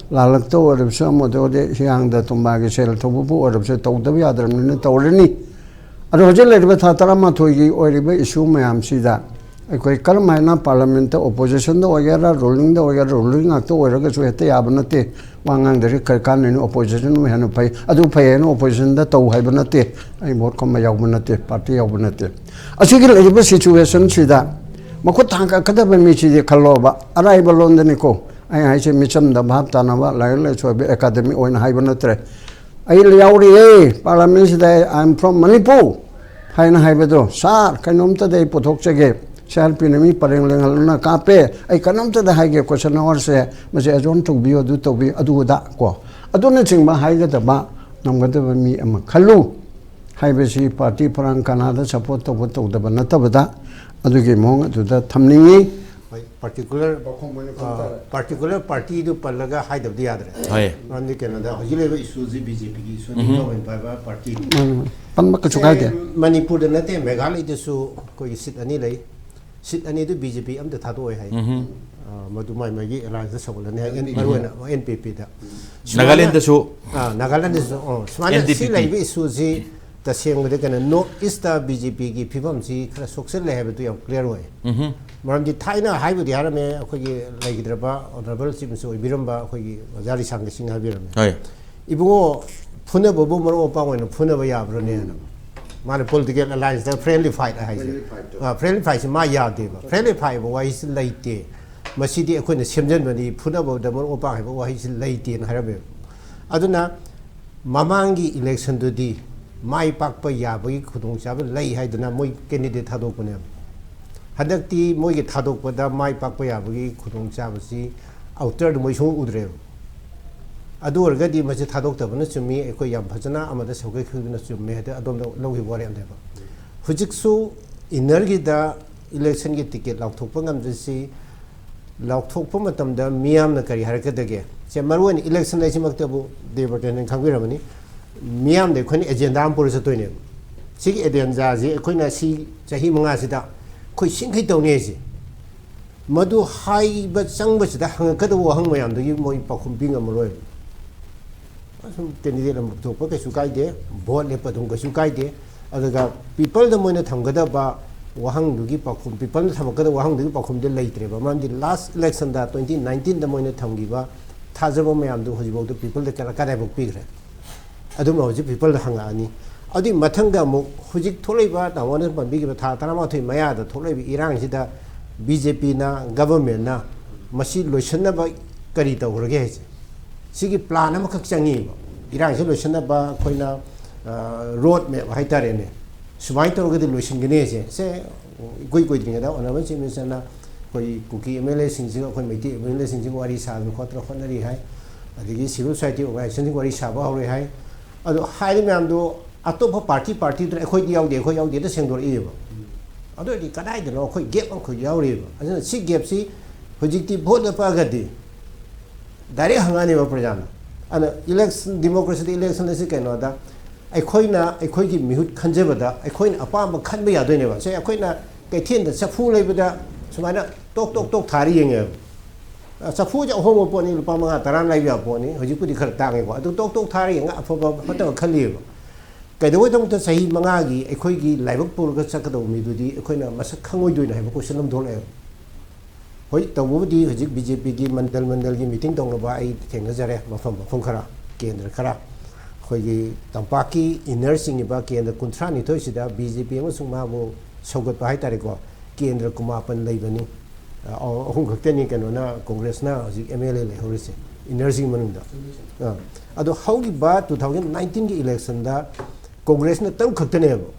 ꯂꯥꯜꯂꯛꯇ ꯑꯣꯏꯔꯕꯁꯨ, ꯑꯃꯗ ꯑꯣꯏꯔꯦ, ꯍꯤꯌꯥꯡꯗ ꯇꯨꯝꯕꯥꯒꯤ ꯁꯦꯜ ꯊꯧꯕꯕꯨ ꯑꯣꯏꯔꯕꯁꯨ, ꯇꯧꯗꯕ ꯌꯥꯗ꯭ꯔꯕꯅꯤꯅ ꯇꯧꯔꯅꯤ꯫ ꯑꯗꯣ ꯍꯧꯖꯤꯛ ꯂꯩꯔꯤꯕ ꯊꯥ ꯇꯔꯥꯃꯥꯊꯣꯏꯒꯤ ꯑꯣꯏꯔꯤꯕ issue ꯃꯌꯥꯝꯁꯤꯗ ꯑꯩꯈꯣꯏ ꯀꯔꯝ ꯍꯥꯏꯅ parliament ꯇ, opposition ꯗ ꯑꯣꯏꯒꯦꯔꯥ, ruling ꯗ ꯑꯣꯏꯒꯦꯔꯥ, ruling ꯉꯥꯛꯇ ꯑꯣꯏꯔꯒꯁꯨ ꯍꯦꯛꯇ ꯌꯥꯕ ꯅꯠꯇꯦ꯫ ꯋꯥ ꯉꯥꯡꯗ꯭ꯔꯗꯤ ꯀꯔꯤ ꯀꯥꯟꯅꯅꯤ? Opposition ꯅ ꯍꯦꯟꯅ ꯐꯩ, ꯑꯗꯨ ꯐꯩ ꯍꯥꯏꯅ opposition ꯗ ꯇꯧ ꯍꯥꯏꯕ ꯅꯠꯇꯦ꯫ ꯑꯩ ꯚꯣꯠ ꯈꯣꯝꯕ ꯌꯥꯎꯕ ꯅꯠꯇꯦ, party ꯌꯥꯎꯕ ꯅꯠꯇꯦ꯫ ꯑꯁꯤꯒꯤ ꯂꯩꯔꯤꯕ situation ꯁꯤꯗ ꯃꯈꯨꯠ ꯊꯥꯡꯒꯠꯀꯗꯕ ꯃꯤꯁꯤꯗꯤ ꯈꯜꯂꯣꯕ, ꯑꯔꯥꯏꯕ ꯂꯣꯟꯗꯅꯤꯀꯣ ꯑꯩ ꯍꯥꯏꯁꯦ, ꯃꯤꯆꯝꯗ ꯚꯥꯞ ꯇꯥꯅꯕ, ꯂꯥꯏꯔꯤꯛ ꯂꯥꯏꯁꯨ ꯍꯩꯕ, academic ꯑꯣꯏꯅ ꯍꯥꯏꯕ ꯅꯠꯇ꯭ꯔꯦ꯫ ꯑꯩ ꯌꯥꯎꯔꯤꯌꯦ parliament ꯁꯤꯗ, "I am from Manipur" ꯍꯥꯏꯅ ꯍꯥꯏꯕꯗꯣ, "Sir, ꯀꯩꯅꯣꯝꯇꯗꯤ ꯑꯩ ꯄꯨꯊꯣꯛꯆꯒꯦ, ꯁꯤ ꯑꯥꯔ ꯄꯤꯅ ꯃꯤ ꯄꯔꯦꯡ ꯂꯦꯡꯍꯜꯂꯅ ꯀꯥꯞꯄꯦ, ꯑꯩ ꯀꯩꯅꯣꯝꯇꯗ ꯍꯥꯏꯒꯦ, question hour ꯁꯦ ꯃꯁꯤ adjourn ꯇꯧꯕꯤꯌꯨ, ꯑꯗꯨ ꯇꯧꯕꯤꯌꯨ, ꯑꯗꯨ ꯑꯗꯥ" ꯀꯣ, ꯑꯗꯨꯅꯆꯤꯡꯕ ꯍꯥꯏꯒꯗꯕ ꯉꯝꯒꯗꯕ ꯃꯤ ꯑꯃ ꯈꯜꯂꯨ ꯍꯥꯏꯕꯁꯤ party ꯐꯂꯥꯡ ꯀꯅꯥꯗ support ꯇꯧꯕ ꯇꯧꯗꯕ ꯅꯠꯇꯕꯗ, ꯑꯗꯨꯒꯤ ꯃꯑꯣꯡ ꯑꯗꯨꯗ ꯊꯝꯅꯤꯡꯉꯤ꯫ ꯍꯣꯏ, particular particular party ꯗꯨ ꯄꯜꯂꯒ ꯍꯥꯏꯗꯕꯗꯤ ꯌꯥꯗ꯭ꯔꯦ꯫ ꯍꯣꯏ꯫ ꯃꯔꯝꯗꯤ ꯀꯩꯅꯣꯗ ꯍꯧꯖꯤꯛ ꯂꯩꯔꯤꯕ issue ꯁꯤ B J P ꯒꯤ issue ꯅꯤ, government ꯄꯥꯏꯕ party꯫ ꯄꯟꯕ ꯀꯩꯁꯨ ꯀꯥꯏꯗꯦ꯫ ꯃꯅꯤꯄꯨꯔꯗ ꯅꯠꯇꯦ, ꯃꯦꯘꯥꯂꯌꯗꯁꯨ ꯑꯩꯈꯣꯏꯒꯤ seat ꯑꯅꯤ ꯂꯩ꯫ Seat ꯑꯅꯤꯗꯨ B J P ꯑꯝꯇ ꯊꯥꯗꯣꯛꯑꯣꯏ ꯍꯥꯏ꯫ ꯑ, ꯃꯗꯨ ꯃꯥꯏ ꯃꯥꯏꯒꯤ alliance ꯇ ꯁꯧꯒꯠꯂꯅꯤ ꯍꯥꯏ, ꯃꯔꯨ ꯑꯣꯏꯅ N P P ꯗ꯫ ꯅꯥꯒꯥꯂꯦꯟꯗꯁꯨ ꯑ, ꯅꯥꯒꯥꯂꯦꯟꯗꯁꯨ, ꯑ, ꯁꯨꯃꯥꯏꯅ N D P P꯫ ꯁꯤ ꯂꯩꯔꯤꯕ issue ꯁꯤ ꯇꯁꯦꯡꯕꯗ ꯀꯩꯅꯣ, North East ꯇ B J P ꯒꯤ ꯐꯤꯕꯝꯁꯤ ꯈꯔ ꯁꯣꯛꯆꯜꯂꯦ ꯍꯥꯏꯕꯗꯨ ꯌꯥꯝ clear ꯑꯣꯏ꯫ ꯃꯔꯝꯗꯤ ꯊꯥꯏꯅ ꯍꯥꯏꯕꯨꯗꯤ ꯍꯥꯏꯔꯝꯃꯦ, ꯑꯩꯈꯣꯏꯒꯤ ꯂꯩꯈꯤꯗ꯭ꯔꯕ honourable chief minister ꯑꯣꯏꯕꯤꯔꯝꯕ ꯑꯩꯈꯣꯏꯒꯤ ꯑꯣꯖꯥ ꯂꯤꯁꯥꯡꯒ ꯁꯤꯡ ꯍꯥꯏꯕꯤꯔꯝꯃꯦ꯫ ꯍꯣꯏ꯫ ꯏꯕꯨꯡꯉꯣ, ꯐꯨꯅꯕꯕꯨ ꯃꯔꯨꯞ ꯃꯄꯥꯡ ꯑꯣꯏꯅ ꯐꯨꯅꯕ ꯌꯥꯕ꯭ꯔꯅꯦꯅ꯫ ꯃꯥꯅ political alliance ꯇ friendly fight ꯍꯥꯏꯁꯦ꯫ Friendly fight ꯇꯣ꯫ ꯑ, friendly fight ꯁꯤ ꯃꯥ ꯌꯥꯗꯦꯕ꯫ Friendly fight ꯍꯥꯏꯕ ꯋꯥꯍꯩꯁꯤ ꯂꯩꯇꯦ꯫ ꯃꯁꯤꯗꯤ ꯑꯩꯈꯣꯏꯅ ꯁꯦꯝꯖꯤꯟꯕꯅꯤ, ꯐꯨꯅꯕꯗ ꯃꯔꯨꯞ ꯃꯄꯥꯡ ꯍꯥꯏꯕ ꯋꯥꯍꯩꯁꯤ ꯂꯩꯇꯦꯅ ꯍꯥꯏꯔꯝꯃꯦꯕ꯫ ꯑꯗꯨꯅ ꯃꯃꯥꯡꯒꯤ election ꯗꯨꯗꯤ ꯃꯥꯏ ꯄꯥꯛꯄ ꯌꯥꯕꯒꯤ ꯈꯨꯗꯣꯡꯆꯥꯕ ꯂꯩ ꯍꯥꯏꯗꯅ ꯃꯣꯏ candidate ꯊꯥꯗꯣꯛꯄꯅꯦꯕ꯫ ꯍꯟꯗꯛꯇꯤ ꯃꯣꯏꯒꯤ ꯊꯥꯗꯣꯛꯄꯗ ꯃꯥꯏ ꯄꯥꯛꯄ ꯌꯥꯕꯒꯤ ꯈꯨꯗꯣꯡꯆꯥꯕꯁꯤ outer ꯗ ꯃꯣꯏ ꯁꯨꯡꯎ ꯎꯗ꯭ꯔꯦꯕ꯫ ꯑꯗꯨ ꯑꯣꯏꯔꯒꯗꯤ ꯃꯁꯤ ꯊꯥꯗꯣꯛꯇꯕꯅ ꯆꯨꯝꯃꯤ, ꯑꯩꯈꯣꯏ ꯌꯥꯝ ꯐꯖꯅ ꯑꯃꯗ ꯁꯧꯒꯠꯈꯤꯕꯗꯨꯅ ꯆꯨꯝꯃꯤ ꯍꯥꯏꯗꯅ ꯑꯗꯣꯝꯗ ꯂꯧꯈꯤꯕ ꯋꯥꯔꯦꯞꯅꯦꯕ꯫ ꯍꯧꯖꯤꯛꯁꯨ inner ꯒꯤꯗ election ꯒꯤ ticket ꯂꯥꯎꯊꯣꯛꯄ ꯉꯝꯗ꯭ꯔꯤꯁꯤ ꯂꯥꯎꯊꯣꯛꯄ ꯃꯇꯝꯗ ꯃꯤꯌꯥꯝꯅ ꯀꯔꯤ ꯍꯥꯏꯔꯛꯀꯗꯒꯦ? ꯁꯦ, ꯃꯔꯨꯑꯣꯏꯅ ꯏꯂꯦꯛꯁꯟ ꯍꯥꯏꯁꯤꯃꯛꯇꯕꯨ ꯗꯦꯕꯔꯇꯟꯅ ꯈꯪꯕꯤꯔꯝꯃꯅꯤ꯫ ꯃꯤꯌꯥꯝꯗ ꯑꯩꯈꯣꯏꯅ ꯑꯦꯖꯦꯟꯗꯥ ꯑꯃ ꯄꯨꯔ ꯆꯠꯇꯣꯏꯅꯦꯕ꯫ ꯁꯤꯒꯤ ꯑꯦꯖꯦꯟꯗꯥꯁꯤ ꯑꯩꯈꯣꯏꯅ ꯁꯤ ꯆꯍꯤ ꯃꯉꯥꯁꯤꯗ ꯑꯩꯈꯣꯏ ꯁꯤꯡꯈꯩ ꯇꯧꯅꯤ ꯍꯥꯏꯁꯦ꯫ ꯃꯗꯨ ꯍꯥꯏꯕ ꯆꯪꯕꯁꯤꯗ ꯍꯪꯉꯛꯀꯗꯕ ꯋꯥꯍꯪ ꯃꯌꯥꯝꯗꯨꯒꯤ ꯃꯣꯏ ꯄꯥꯎꯈꯨꯝ ꯄꯤ ꯉꯝꯃꯔꯣꯏꯕ꯫ ꯑꯁꯨꯝ ꯀꯦꯟꯗꯤꯗꯦꯠ ꯑꯃ ꯄꯨꯊꯣꯛꯄ ꯀꯩꯁꯨ ꯀꯥꯏꯗꯦ, ꯚꯣꯠ ꯂꯦꯞꯄ ꯑꯗꯨꯝ ꯀꯩꯁꯨ ꯀꯥꯏꯗꯦ꯫ ꯑꯗꯨꯒ ꯄꯤꯄꯜꯗ ꯃꯣꯏꯅ ꯊꯝꯒꯗꯕ ꯋꯥꯍꯪꯗꯨꯒꯤ ꯄꯥꯎꯈꯨꯝ, ꯄꯤꯄꯜꯅ ꯊꯝꯃꯛꯀꯗꯕ ꯋꯥꯍꯪꯗꯨꯒꯤ ꯄꯥꯎꯈꯨꯝꯗꯤ ꯂꯩꯇ꯭ꯔꯦꯕ꯫ ꯃꯔꯝꯗꯤ ꯂꯥꯁ ꯏꯂꯦꯛꯁꯟꯗ ꯇ꯭ꯋꯦꯟꯇꯤ ꯅꯥꯏꯟꯇꯤꯟꯗ ꯃꯣꯏꯅ ꯊꯝꯈꯤꯕ ꯊꯥꯖꯕ ꯃꯌꯥꯝꯗꯨ ꯍꯧꯖꯤꯛꯐꯥꯎꯗ ꯄꯤꯄꯜꯗ ꯀꯗꯥꯏꯐꯥꯎ ꯄꯤꯈ꯭ꯔꯦ? ꯑꯗꯨꯝꯕ ꯍꯧꯖꯤꯛ ꯄꯤꯄꯜꯗ ꯍꯪꯉꯛꯑꯅꯤ꯫ ꯑꯗꯨꯒꯤ ꯃꯊꯪꯗ ꯑꯃꯨꯛ ꯍꯧꯖꯤꯛ ꯊꯣꯛꯂꯛꯏꯕ ꯇꯥꯃꯣꯅ ꯄꯟꯕꯤꯈꯤꯕ ꯊꯥ ꯇꯔꯥꯃꯥꯊꯣꯏ ꯃꯌꯥꯗ ꯊꯣꯛꯂꯛꯏꯕ ꯏꯔꯥꯡꯁꯤꯗ ꯕꯤ ꯖꯦ ꯄꯤꯅ, ꯒꯚꯔꯟꯃꯦꯟꯅ ꯃꯁꯤ ꯂꯣꯏꯁꯤꯟꯅꯕ ꯀꯔꯤ ꯇꯧꯈ꯭ꯔꯒꯦ ꯍꯥꯏꯁꯦ? ꯁꯤꯒꯤ ꯄ꯭ꯂꯥꯟ ꯑꯃꯈꯛ ꯆꯪꯉꯤꯕ꯫ ꯏꯔꯥꯡꯁꯤ ꯂꯣꯏꯁꯤꯟꯅꯕ ꯑꯩꯈꯣꯏꯅ ꯔꯣꯗ ꯃꯦꯞ ꯍꯥꯏꯇꯥꯔꯦꯅꯦ, ꯁꯨꯃꯥꯏꯅ ꯇꯧꯔꯒꯗꯤ ꯂꯣꯏꯁꯤꯟꯒꯅꯤ ꯍꯥꯏꯁꯦ꯫ ꯁꯦ, ꯏꯀꯨꯏ ꯀꯨꯏꯗ꯭ꯔꯤꯉꯩꯗ ꯑꯣꯅꯔꯦꯕꯜ ꯆꯤꯐ ꯃꯤꯅꯤꯁꯇꯔꯅ ꯑꯩꯈꯣꯏ ꯀꯨꯀꯤ ꯑꯦꯝ ꯑꯦꯜ ꯑꯦꯁꯤꯡꯁꯤꯒ, ꯑꯩꯈꯣꯏ ꯃꯩꯇꯩ ꯑꯦꯝ ꯑꯦꯜ ꯑꯦꯁꯤꯡꯁꯤꯒ ꯋꯥꯔꯤ ꯁꯥꯗꯅ ꯈꯣꯠꯇꯅ ꯍꯣꯠꯅꯔꯤ ꯍꯥꯏ꯫ ꯑꯗꯒꯤ ꯁꯤꯚꯤꯜ ꯁꯣꯁꯥꯏꯇꯤ ꯑꯣꯔꯒꯅꯥꯏꯖꯦꯁꯟꯁꯤꯡꯒ ꯋꯥꯔꯤ ꯁꯥꯕ ꯍꯧꯔꯦ ꯍꯥꯏ꯫ ꯑꯗꯣ ꯍꯥꯏꯔꯤꯕ ꯃꯌꯥꯝꯗꯣ ꯑꯇꯣꯞꯄ ꯄꯥꯔꯇꯤ, ꯄꯥꯔꯇꯤꯗꯨꯅ ꯑꯩꯈꯣꯏꯗꯤ ꯌꯥꯎꯗꯦ, ꯑꯩꯈꯣꯏ ꯌꯥꯎꯗꯦꯅ ꯁꯦꯡꯗꯣꯔꯛꯏꯕ꯫ ꯑꯗꯨ ꯑꯣꯏꯔꯗꯤ ꯀꯗꯥꯏꯗꯅꯣ ꯑꯩꯈꯣꯏ ꯒꯦꯞ ꯑꯃꯈꯛ ꯌꯥꯎꯔꯤꯕ꯫ ꯑꯗꯨꯅ ꯁꯤ ꯒꯦꯞꯁꯤ ꯍꯧꯖꯤꯛꯇꯤ ꯚꯣꯠ ꯂꯦꯞꯄꯛꯑꯒꯗꯤ ꯗꯥꯏꯔꯦꯛ ꯍꯪꯉꯛꯑꯅꯦꯕ ꯄ꯭ꯔꯖꯥꯅ꯫ ꯑꯗꯨꯅ ꯏꯂꯦꯛꯁꯟ, ꯗꯤꯃꯣꯀ꯭ꯔꯦꯁꯤꯗ ꯏꯂꯦꯛꯁꯟ ꯑꯁꯤ ꯀꯩꯅꯣꯗ, ꯑꯩꯈꯣꯏꯅ ꯑꯩꯈꯣꯏꯒꯤ ꯃꯤꯍꯨꯠ ꯈꯟꯖꯕꯗ ꯑꯩꯈꯣꯏꯅ ꯑꯄꯥꯝꯕ ꯈꯟꯕ ꯌꯥꯗꯣꯏꯅꯦꯕ꯫ ꯁꯦ, ꯑꯩꯈꯣꯏꯅ ꯀꯩꯊꯦꯜꯗ ꯆꯐꯨ ꯂꯩꯕꯗ ꯁꯨꯃꯥꯏꯅ ꯇꯣꯛ ꯇꯣꯛ ꯇꯣꯛ ꯊꯥꯔ ꯌꯦꯡꯉꯦꯕ꯫ ꯑ, ꯆꯐꯨꯁꯦ ꯑꯍꯣꯡꯕ ꯄꯣꯠꯅꯤ, ꯂꯨꯄꯥ ꯃꯉꯥ ꯇꯔꯥ ꯂꯩꯕ ꯌꯥꯕ ꯄꯣꯠꯅꯤ꯫ ꯍꯧꯖꯤꯛꯄꯨꯗꯤ ꯈꯔ ꯇꯥꯡꯉꯦꯀꯣ꯫ ꯑꯗꯨ ꯇꯣꯛ ꯇꯣꯛ ꯊꯥꯔ ꯌꯦꯡꯉ ꯑꯐꯕ ꯐꯠꯇꯕ ꯈꯜꯂꯤꯕ꯫ ꯀꯩꯗꯧꯕꯩꯗꯃꯛꯇ ꯆꯍꯤ ꯃꯉꯥꯒꯤ ꯑꯩꯈꯣꯏꯒꯤ ꯂꯥꯏꯕꯛ ꯄꯨꯔꯒ ꯆꯠꯀꯗꯧꯕ ꯃꯤꯗꯨꯗꯤ ꯑꯩꯈꯣꯏꯅ ꯃꯁꯛ ꯈꯪꯉꯣꯏꯗꯣꯏꯅꯣ ꯍꯥꯏꯕ ꯀꯣꯏꯁꯟ ꯑꯃ ꯊꯣꯛꯂꯛꯑꯦꯕ꯫ ꯍꯣꯏ, ꯇꯧꯕꯕꯨꯗꯤ ꯍꯧꯖꯤꯛ ꯕꯤ ꯖꯦ ꯄꯤꯒꯤ ꯃꯟꯗꯜ ꯃꯟꯗꯜꯒꯤ ꯃꯤꯇꯤꯡ ꯇꯧꯅꯕ ꯑꯩ ꯊꯦꯡꯅꯖꯔꯦ, ꯃꯐꯝ ꯃꯐꯝ ꯈꯔ, ꯀꯦꯟꯗ꯭ꯔ ꯈꯔ꯫ ꯑꯩꯈꯣꯏꯒꯤ ꯇꯝꯄꯥꯛꯀꯤ ꯏꯟꯅꯔ ꯆꯤꯡꯉꯤꯕ ꯀꯦꯟꯗ꯭ꯔ ꯀꯨꯟꯊ꯭ꯔꯥ ꯅꯤꯊꯣꯏꯁꯤꯗ ꯕꯤ ꯖꯦ ꯄꯤ ꯑꯃꯁꯨꯡ ꯃꯥꯕꯨ ꯁꯧꯒꯠꯄ ꯍꯥꯏꯇꯥꯔꯦꯀꯣ, ꯀꯦꯟꯗ꯭ꯔ ꯀꯨꯟꯃꯥꯄꯟ ꯂꯩꯕꯅꯤ꯫ ꯑ, ꯑꯍꯨꯝ ꯈꯛꯇꯅꯤ ꯀꯩꯅꯣꯅ, ꯀꯣꯡꯒ꯭ꯔꯦꯁꯅ ꯍꯧꯖꯤꯛ ꯑꯦꯝ ꯑꯦꯜ ꯑꯦ ꯂꯩꯍꯧꯔꯤꯁꯦ ꯏꯟꯅꯔꯁꯤꯡ ꯃꯅꯨꯡꯗ꯫ ꯑ, ꯑꯗꯣ ꯍꯧꯈꯤꯕ ꯇꯨ ꯊꯥꯎꯖꯟ ꯅꯥꯏꯟꯇꯤꯟꯒꯤ ꯏꯂꯦꯛꯁꯟꯗ ꯀꯣꯡꯒ꯭ꯔꯦꯁꯅ ꯇꯔꯨꯛ ꯈꯛꯇꯅꯦꯕ꯫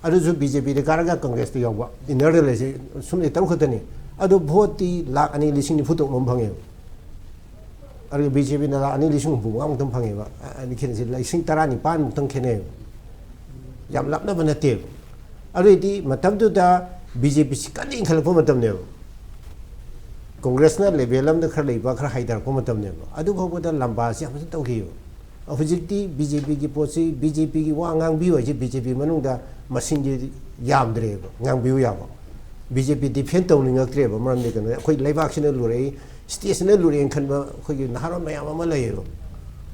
ꯑꯗꯨꯁꯨ ꯕꯤ ꯖꯦ ꯄꯤꯗ ꯀꯥꯔꯒ ꯀꯪꯒ꯭ꯔꯦꯁꯇ ꯌꯥꯎꯕ, ꯏꯟꯅꯔꯗ ꯂꯩꯁꯦ ꯁꯨꯝ ꯂꯩ, ꯇꯔꯨꯛ ꯈꯛꯇꯅꯤ꯫ ꯑꯗꯨ ꯚꯣꯠꯇꯤ ꯂꯥꯛ ꯑꯅꯤ ꯂꯤꯁꯤꯡ ꯅꯤꯐꯨ ꯇꯔꯨꯛ ꯑꯃ ꯐꯪꯉꯦꯕ꯫ ꯑꯗꯨꯒ ꯕꯤ ꯖꯦ ꯄꯤꯅ ꯂꯥꯛ ꯑꯅꯤ ꯂꯤꯁꯤꯡ ꯍꯨꯝꯐꯨ ꯃꯉꯥꯃꯨꯛꯇꯪ ꯐꯪꯉꯦꯕ꯫ ꯑ-, ꯑꯅꯤ ꯈꯦꯠꯅꯩꯁꯦ ꯂꯤꯁꯤꯡ ꯇꯔꯥꯅꯤꯄꯥꯟꯃꯨꯛꯇꯪ ꯈꯦꯠꯅꯩꯕ꯫ ꯌꯥꯝ ꯂꯥꯞꯅꯕ ꯅꯠꯇꯦꯕ꯫ ꯑꯗꯨꯏꯗꯤ ꯃꯇꯝꯗꯨꯗ ꯕꯤ ꯖꯦ ꯄꯤꯁꯤ ꯀꯟꯅ ꯏꯟꯈꯠꯂꯛꯄ ꯃꯇꯝꯅꯦꯕ꯫ ꯀꯣꯡꯒ꯭ꯔꯦꯁꯅ ꯂꯦꯚꯦꯜ ꯑꯃꯗ ꯈꯔ ꯂꯩꯕ, ꯈꯔ ꯍꯥꯏꯊꯔꯛꯄ ꯃꯇꯝꯅꯦꯕ꯫ ꯑꯗꯨ ꯐꯥꯎꯕꯗ ꯂꯝꯕꯥꯁꯤ ꯌꯥꯝ ꯐꯖꯅ ꯇꯧꯈꯤꯕ꯫ ꯍꯧꯖꯤꯛꯇꯤ ꯕꯤ ꯖꯦ ꯄꯤꯒꯤ ꯄꯣꯠꯁꯤ, ꯕꯤ ꯖꯦ ꯄꯤꯒꯤ ꯋꯥ ꯉꯥꯡꯕꯤꯌꯨ ꯍꯥꯏꯁꯤ ꯕꯤ ꯖꯦ ꯄꯤ ꯃꯅꯨꯡꯗ ꯃꯁꯤꯡꯁꯤ ꯌꯥꯝꯗ꯭ꯔꯦꯕ, ꯉꯥꯡꯕꯤꯌꯨ ꯌꯥꯕ꯫ ꯕꯤ ꯖꯦ ꯄꯤ ꯗꯤꯐꯦꯟ ꯇꯧꯅꯤꯡꯉꯛꯇ꯭ꯔꯦꯕ꯫ ꯃꯔꯝꯗꯤ ꯀꯩꯅꯣ, ꯑꯩꯈꯣꯏ ꯂꯩꯕꯥꯛꯁꯤꯅ ꯂꯨꯔꯛꯏ, ꯁ꯭ꯇꯦꯠꯁꯤꯅ ꯂꯨꯔꯛꯑꯦꯅ ꯈꯟꯕ ꯑꯩꯈꯣꯏꯒꯤ ꯅꯍꯥꯔꯣꯜ ꯃꯌꯥꯝ ꯑꯃ ꯂꯩꯌꯦꯕ꯫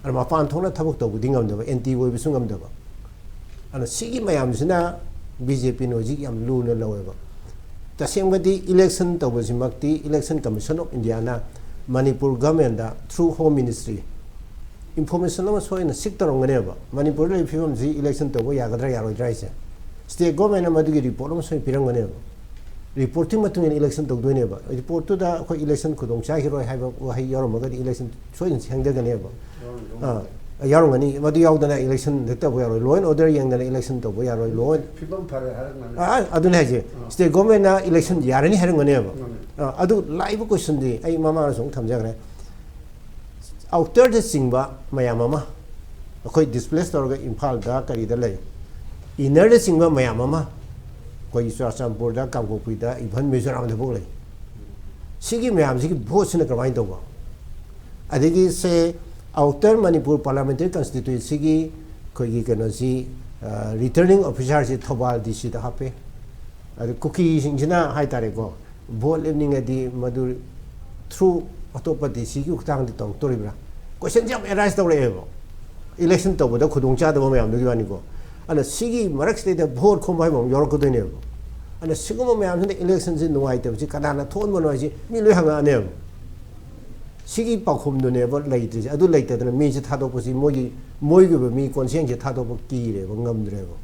ꯑꯗ ꯃꯄꯥꯟ ꯊꯣꯛꯅ ꯊꯕꯛ ꯇꯧꯕꯗꯤ ꯉꯝꯗꯕ, ꯑꯦꯟꯇꯤ ꯑꯣꯏꯕꯁꯨ ꯉꯝꯗꯕ꯫ ꯑꯗꯨꯅ ꯁꯤꯒꯤ ꯃꯌꯥꯝꯁꯤꯅ ꯕꯤ ꯖꯦ ꯄꯤꯅ ꯍꯧꯖꯤꯛ ꯌꯥꯝ ꯂꯨꯅ ꯂꯧꯋꯦꯕ꯫ ꯇꯁꯦꯡꯕꯗꯤ ꯏꯂꯦꯛꯁꯟ ꯇꯧꯕꯁꯤꯃꯛꯇꯤ ꯏꯂꯦꯛꯁꯟ ꯀꯃꯤꯁꯟ ꯑꯣꯐ ꯏꯟꯗꯤꯌꯥꯅ ꯃꯅꯤꯄꯨꯔ ꯒꯚꯔꯟꯃꯦꯟꯗ through Home Ministry information ꯑꯃ ꯁꯣꯏꯅ ꯁꯤꯛ ꯇꯧꯔꯝꯒꯅꯦꯕ꯫ ꯃꯅꯤꯄꯨꯔꯗ ꯂꯩꯔꯤꯕ ꯐꯤꯕꯝꯁꯤ ꯏꯂꯦꯛꯁꯟ ꯇꯧꯕ ꯌꯥꯒꯗ꯭ꯔꯥ ꯌꯥꯔꯣꯏꯗ꯭ꯔꯥ ꯍꯥꯏꯁꯦ ꯁ꯭ꯇꯦꯠ ꯒꯚꯔꯟꯃꯦꯟꯅ ꯃꯗꯨꯒꯤ ꯔꯤꯄꯣꯔꯠ ꯑꯃ ꯁꯣꯏꯅ ꯄꯤꯔꯝꯒꯅꯦꯕ꯫ ꯔꯤꯄꯣꯔꯠꯇꯨꯒꯤ ꯃꯇꯨꯡ ꯏꯟꯅ ꯏꯂꯦꯛꯁꯟ ꯇꯧꯗꯣꯏꯅꯦꯕ꯫ ꯔꯤꯄꯣꯔꯠꯇꯨꯗ ꯑꯩꯈꯣꯏ ꯏꯂꯦꯛꯁꯟ ꯈꯨꯗꯣꯡ ꯆꯥꯈꯤꯔꯣꯏ ꯍꯥꯏꯕ ꯋꯥꯍꯩ ꯌꯥꯎꯔꯝꯃꯒꯗꯤ ꯏꯂꯦꯛꯁꯟ ꯁꯣꯏꯗꯅ ꯊꯦꯡꯊꯒꯅꯦꯕ꯫ ꯑꯥ, ꯌꯥꯎꯔꯝꯒꯅꯤ꯫ ꯃꯗꯨ ꯌꯥꯎꯗꯅ ꯏꯂꯦꯛꯁꯟ ꯍꯦꯛ ꯇꯧꯕ ꯌꯥꯔꯣꯏ꯫ Law and order ꯌꯦꯡꯗꯅ ꯏꯂꯦꯛꯁꯟ ꯇꯧꯕ ꯌꯥꯔꯣꯏ꯫ Law and- ꯑꯥ, ꯑꯗꯨꯅꯦ ꯍꯥꯏꯁꯦ꯫ ꯁ꯭ꯇꯦꯠ ꯒꯣꯔꯃꯦꯟꯅ ꯏꯂꯦꯛꯁꯟ ꯌꯥꯔꯅꯤ ꯍꯥꯏꯔꯝꯒꯅꯦꯕ꯫ ꯑꯥ, ꯑꯗꯨ ꯂꯥꯛꯏꯕ ꯀꯣꯏꯁꯟꯗꯤ ꯑꯩ ꯃꯃꯥꯡꯗꯁꯨ ꯑꯃꯨꯛ ꯊꯝꯖꯈ꯭ꯔꯦ꯫ ꯑꯥꯎꯇꯔꯗ ꯆꯤꯡꯕ ꯃꯌꯥꯝ ꯑꯃ ꯑꯩꯈꯣꯏ ꯗꯤꯁꯄ꯭ꯂꯦꯁ ꯇꯧꯔꯒ ꯏꯝꯐꯥꯜꯗ ꯀꯔꯤꯗ ꯂꯩ, ꯏꯟꯅꯔꯗ ꯆꯤꯡꯕ ꯃꯌꯥꯝ ꯑꯃ ꯑꯩꯈꯣꯏꯒꯤ ꯆꯨꯔꯥꯆꯥꯟꯄꯨꯔꯗ, ꯀꯥꯡꯄꯣꯛꯄꯤꯗ, ꯏꯚꯟ ꯃꯤꯖꯣꯔꯥꯝꯗꯐꯥꯎ ꯂꯩ꯫ ꯁꯤꯒꯤ ꯃꯌꯥꯝꯁꯤꯒꯤ ꯚꯣꯠꯁꯤꯅ ꯀꯃꯥꯏꯅ ꯇꯧꯕ? ꯑꯗꯒꯤ ꯁꯦ ꯑꯥꯎꯇꯔ ꯃꯅꯤꯄꯨꯔ ꯄꯥꯔꯂꯥꯃꯦꯟꯇꯔꯤ ꯀꯟꯁꯇꯤꯇ꯭ꯋꯦꯟꯁꯤꯒꯤ ꯑꯩꯈꯣꯏꯒꯤ ꯀꯩꯅꯣꯁꯤ, ꯔꯤꯇꯔꯅꯤꯡ ꯑꯣꯐꯤꯁꯥꯔꯁꯤ ꯊꯧꯕꯥꯜ ꯗꯤ ꯁꯤꯗ ꯍꯥꯞꯄꯦ꯫ ꯑꯗ ꯀꯨꯀꯤꯁꯤꯡꯁꯤꯅ ꯍꯥꯏꯇꯥꯔꯦꯀꯣ, ꯚꯣꯠ ꯂꯦꯞꯅꯤꯡꯉꯗꯤ ꯃꯗꯨ ꯊ꯭ꯔꯨ ꯑꯇꯣꯞꯄ ꯗꯤ ꯁꯤꯒꯤ ꯈꯨꯠꯊꯥꯡꯗ ꯇꯧꯔꯛꯇꯣꯔꯤꯕ꯭ꯔꯥ? ꯀꯣꯏꯁꯟꯁꯦ ꯌꯥꯝ ꯑꯦꯔꯥꯏꯁ ꯇꯧꯔꯛꯑꯦꯕ꯫ ꯏꯂꯦꯛꯁꯟ ꯇꯧꯕꯗ ꯈꯨꯗꯣꯡꯆꯥꯗꯕ ꯃꯌꯥꯝꯗꯨꯒꯤ ꯋꯥꯅꯤꯀꯣ꯫ ꯑꯗꯨꯅ ꯁꯤꯒꯤ ꯃꯔꯛꯁꯤꯗꯩꯗ ꯚꯣꯠ ꯈꯣꯝꯕ ꯍꯥꯏꯕ ꯑꯃ ꯌꯥꯎꯔꯛꯀꯗꯣꯏꯅꯦꯕ꯫ ꯑꯗꯨꯅ ꯁꯤꯒꯨꯝꯕ ꯃꯌꯥꯝꯁꯤꯅ ꯏꯂꯦꯛꯁꯟꯁꯤ ꯅꯨꯡꯉꯥꯏꯇꯕꯁꯤ ꯀꯅꯥꯅ ꯊꯣꯛꯍꯟꯕꯅꯣ ꯍꯥꯏꯁꯤ ꯃꯤ ꯂꯣꯏ ꯍꯪꯉꯛꯑꯅꯦꯕ꯫ ꯁꯤꯒꯤ ꯄꯥꯎꯈꯨꯝꯗꯨꯅꯦꯕ ꯂꯩꯇ꯭ꯔꯤꯁꯦ꯫ ꯑꯗꯨ ꯂꯩꯇꯗꯅ ꯃꯤꯁꯦ ꯊꯥꯗꯣꯛꯄꯁꯤ ꯃꯣꯏꯒꯤ, ꯃꯣꯏꯒꯤ ꯑꯣꯏꯕ ꯃꯤ ꯀꯣꯟꯁꯦꯟꯁꯦ ꯊꯥꯗꯣꯛꯄ ꯀꯤꯔꯦꯕ, ꯉꯝꯗ꯭ꯔꯦꯕ꯫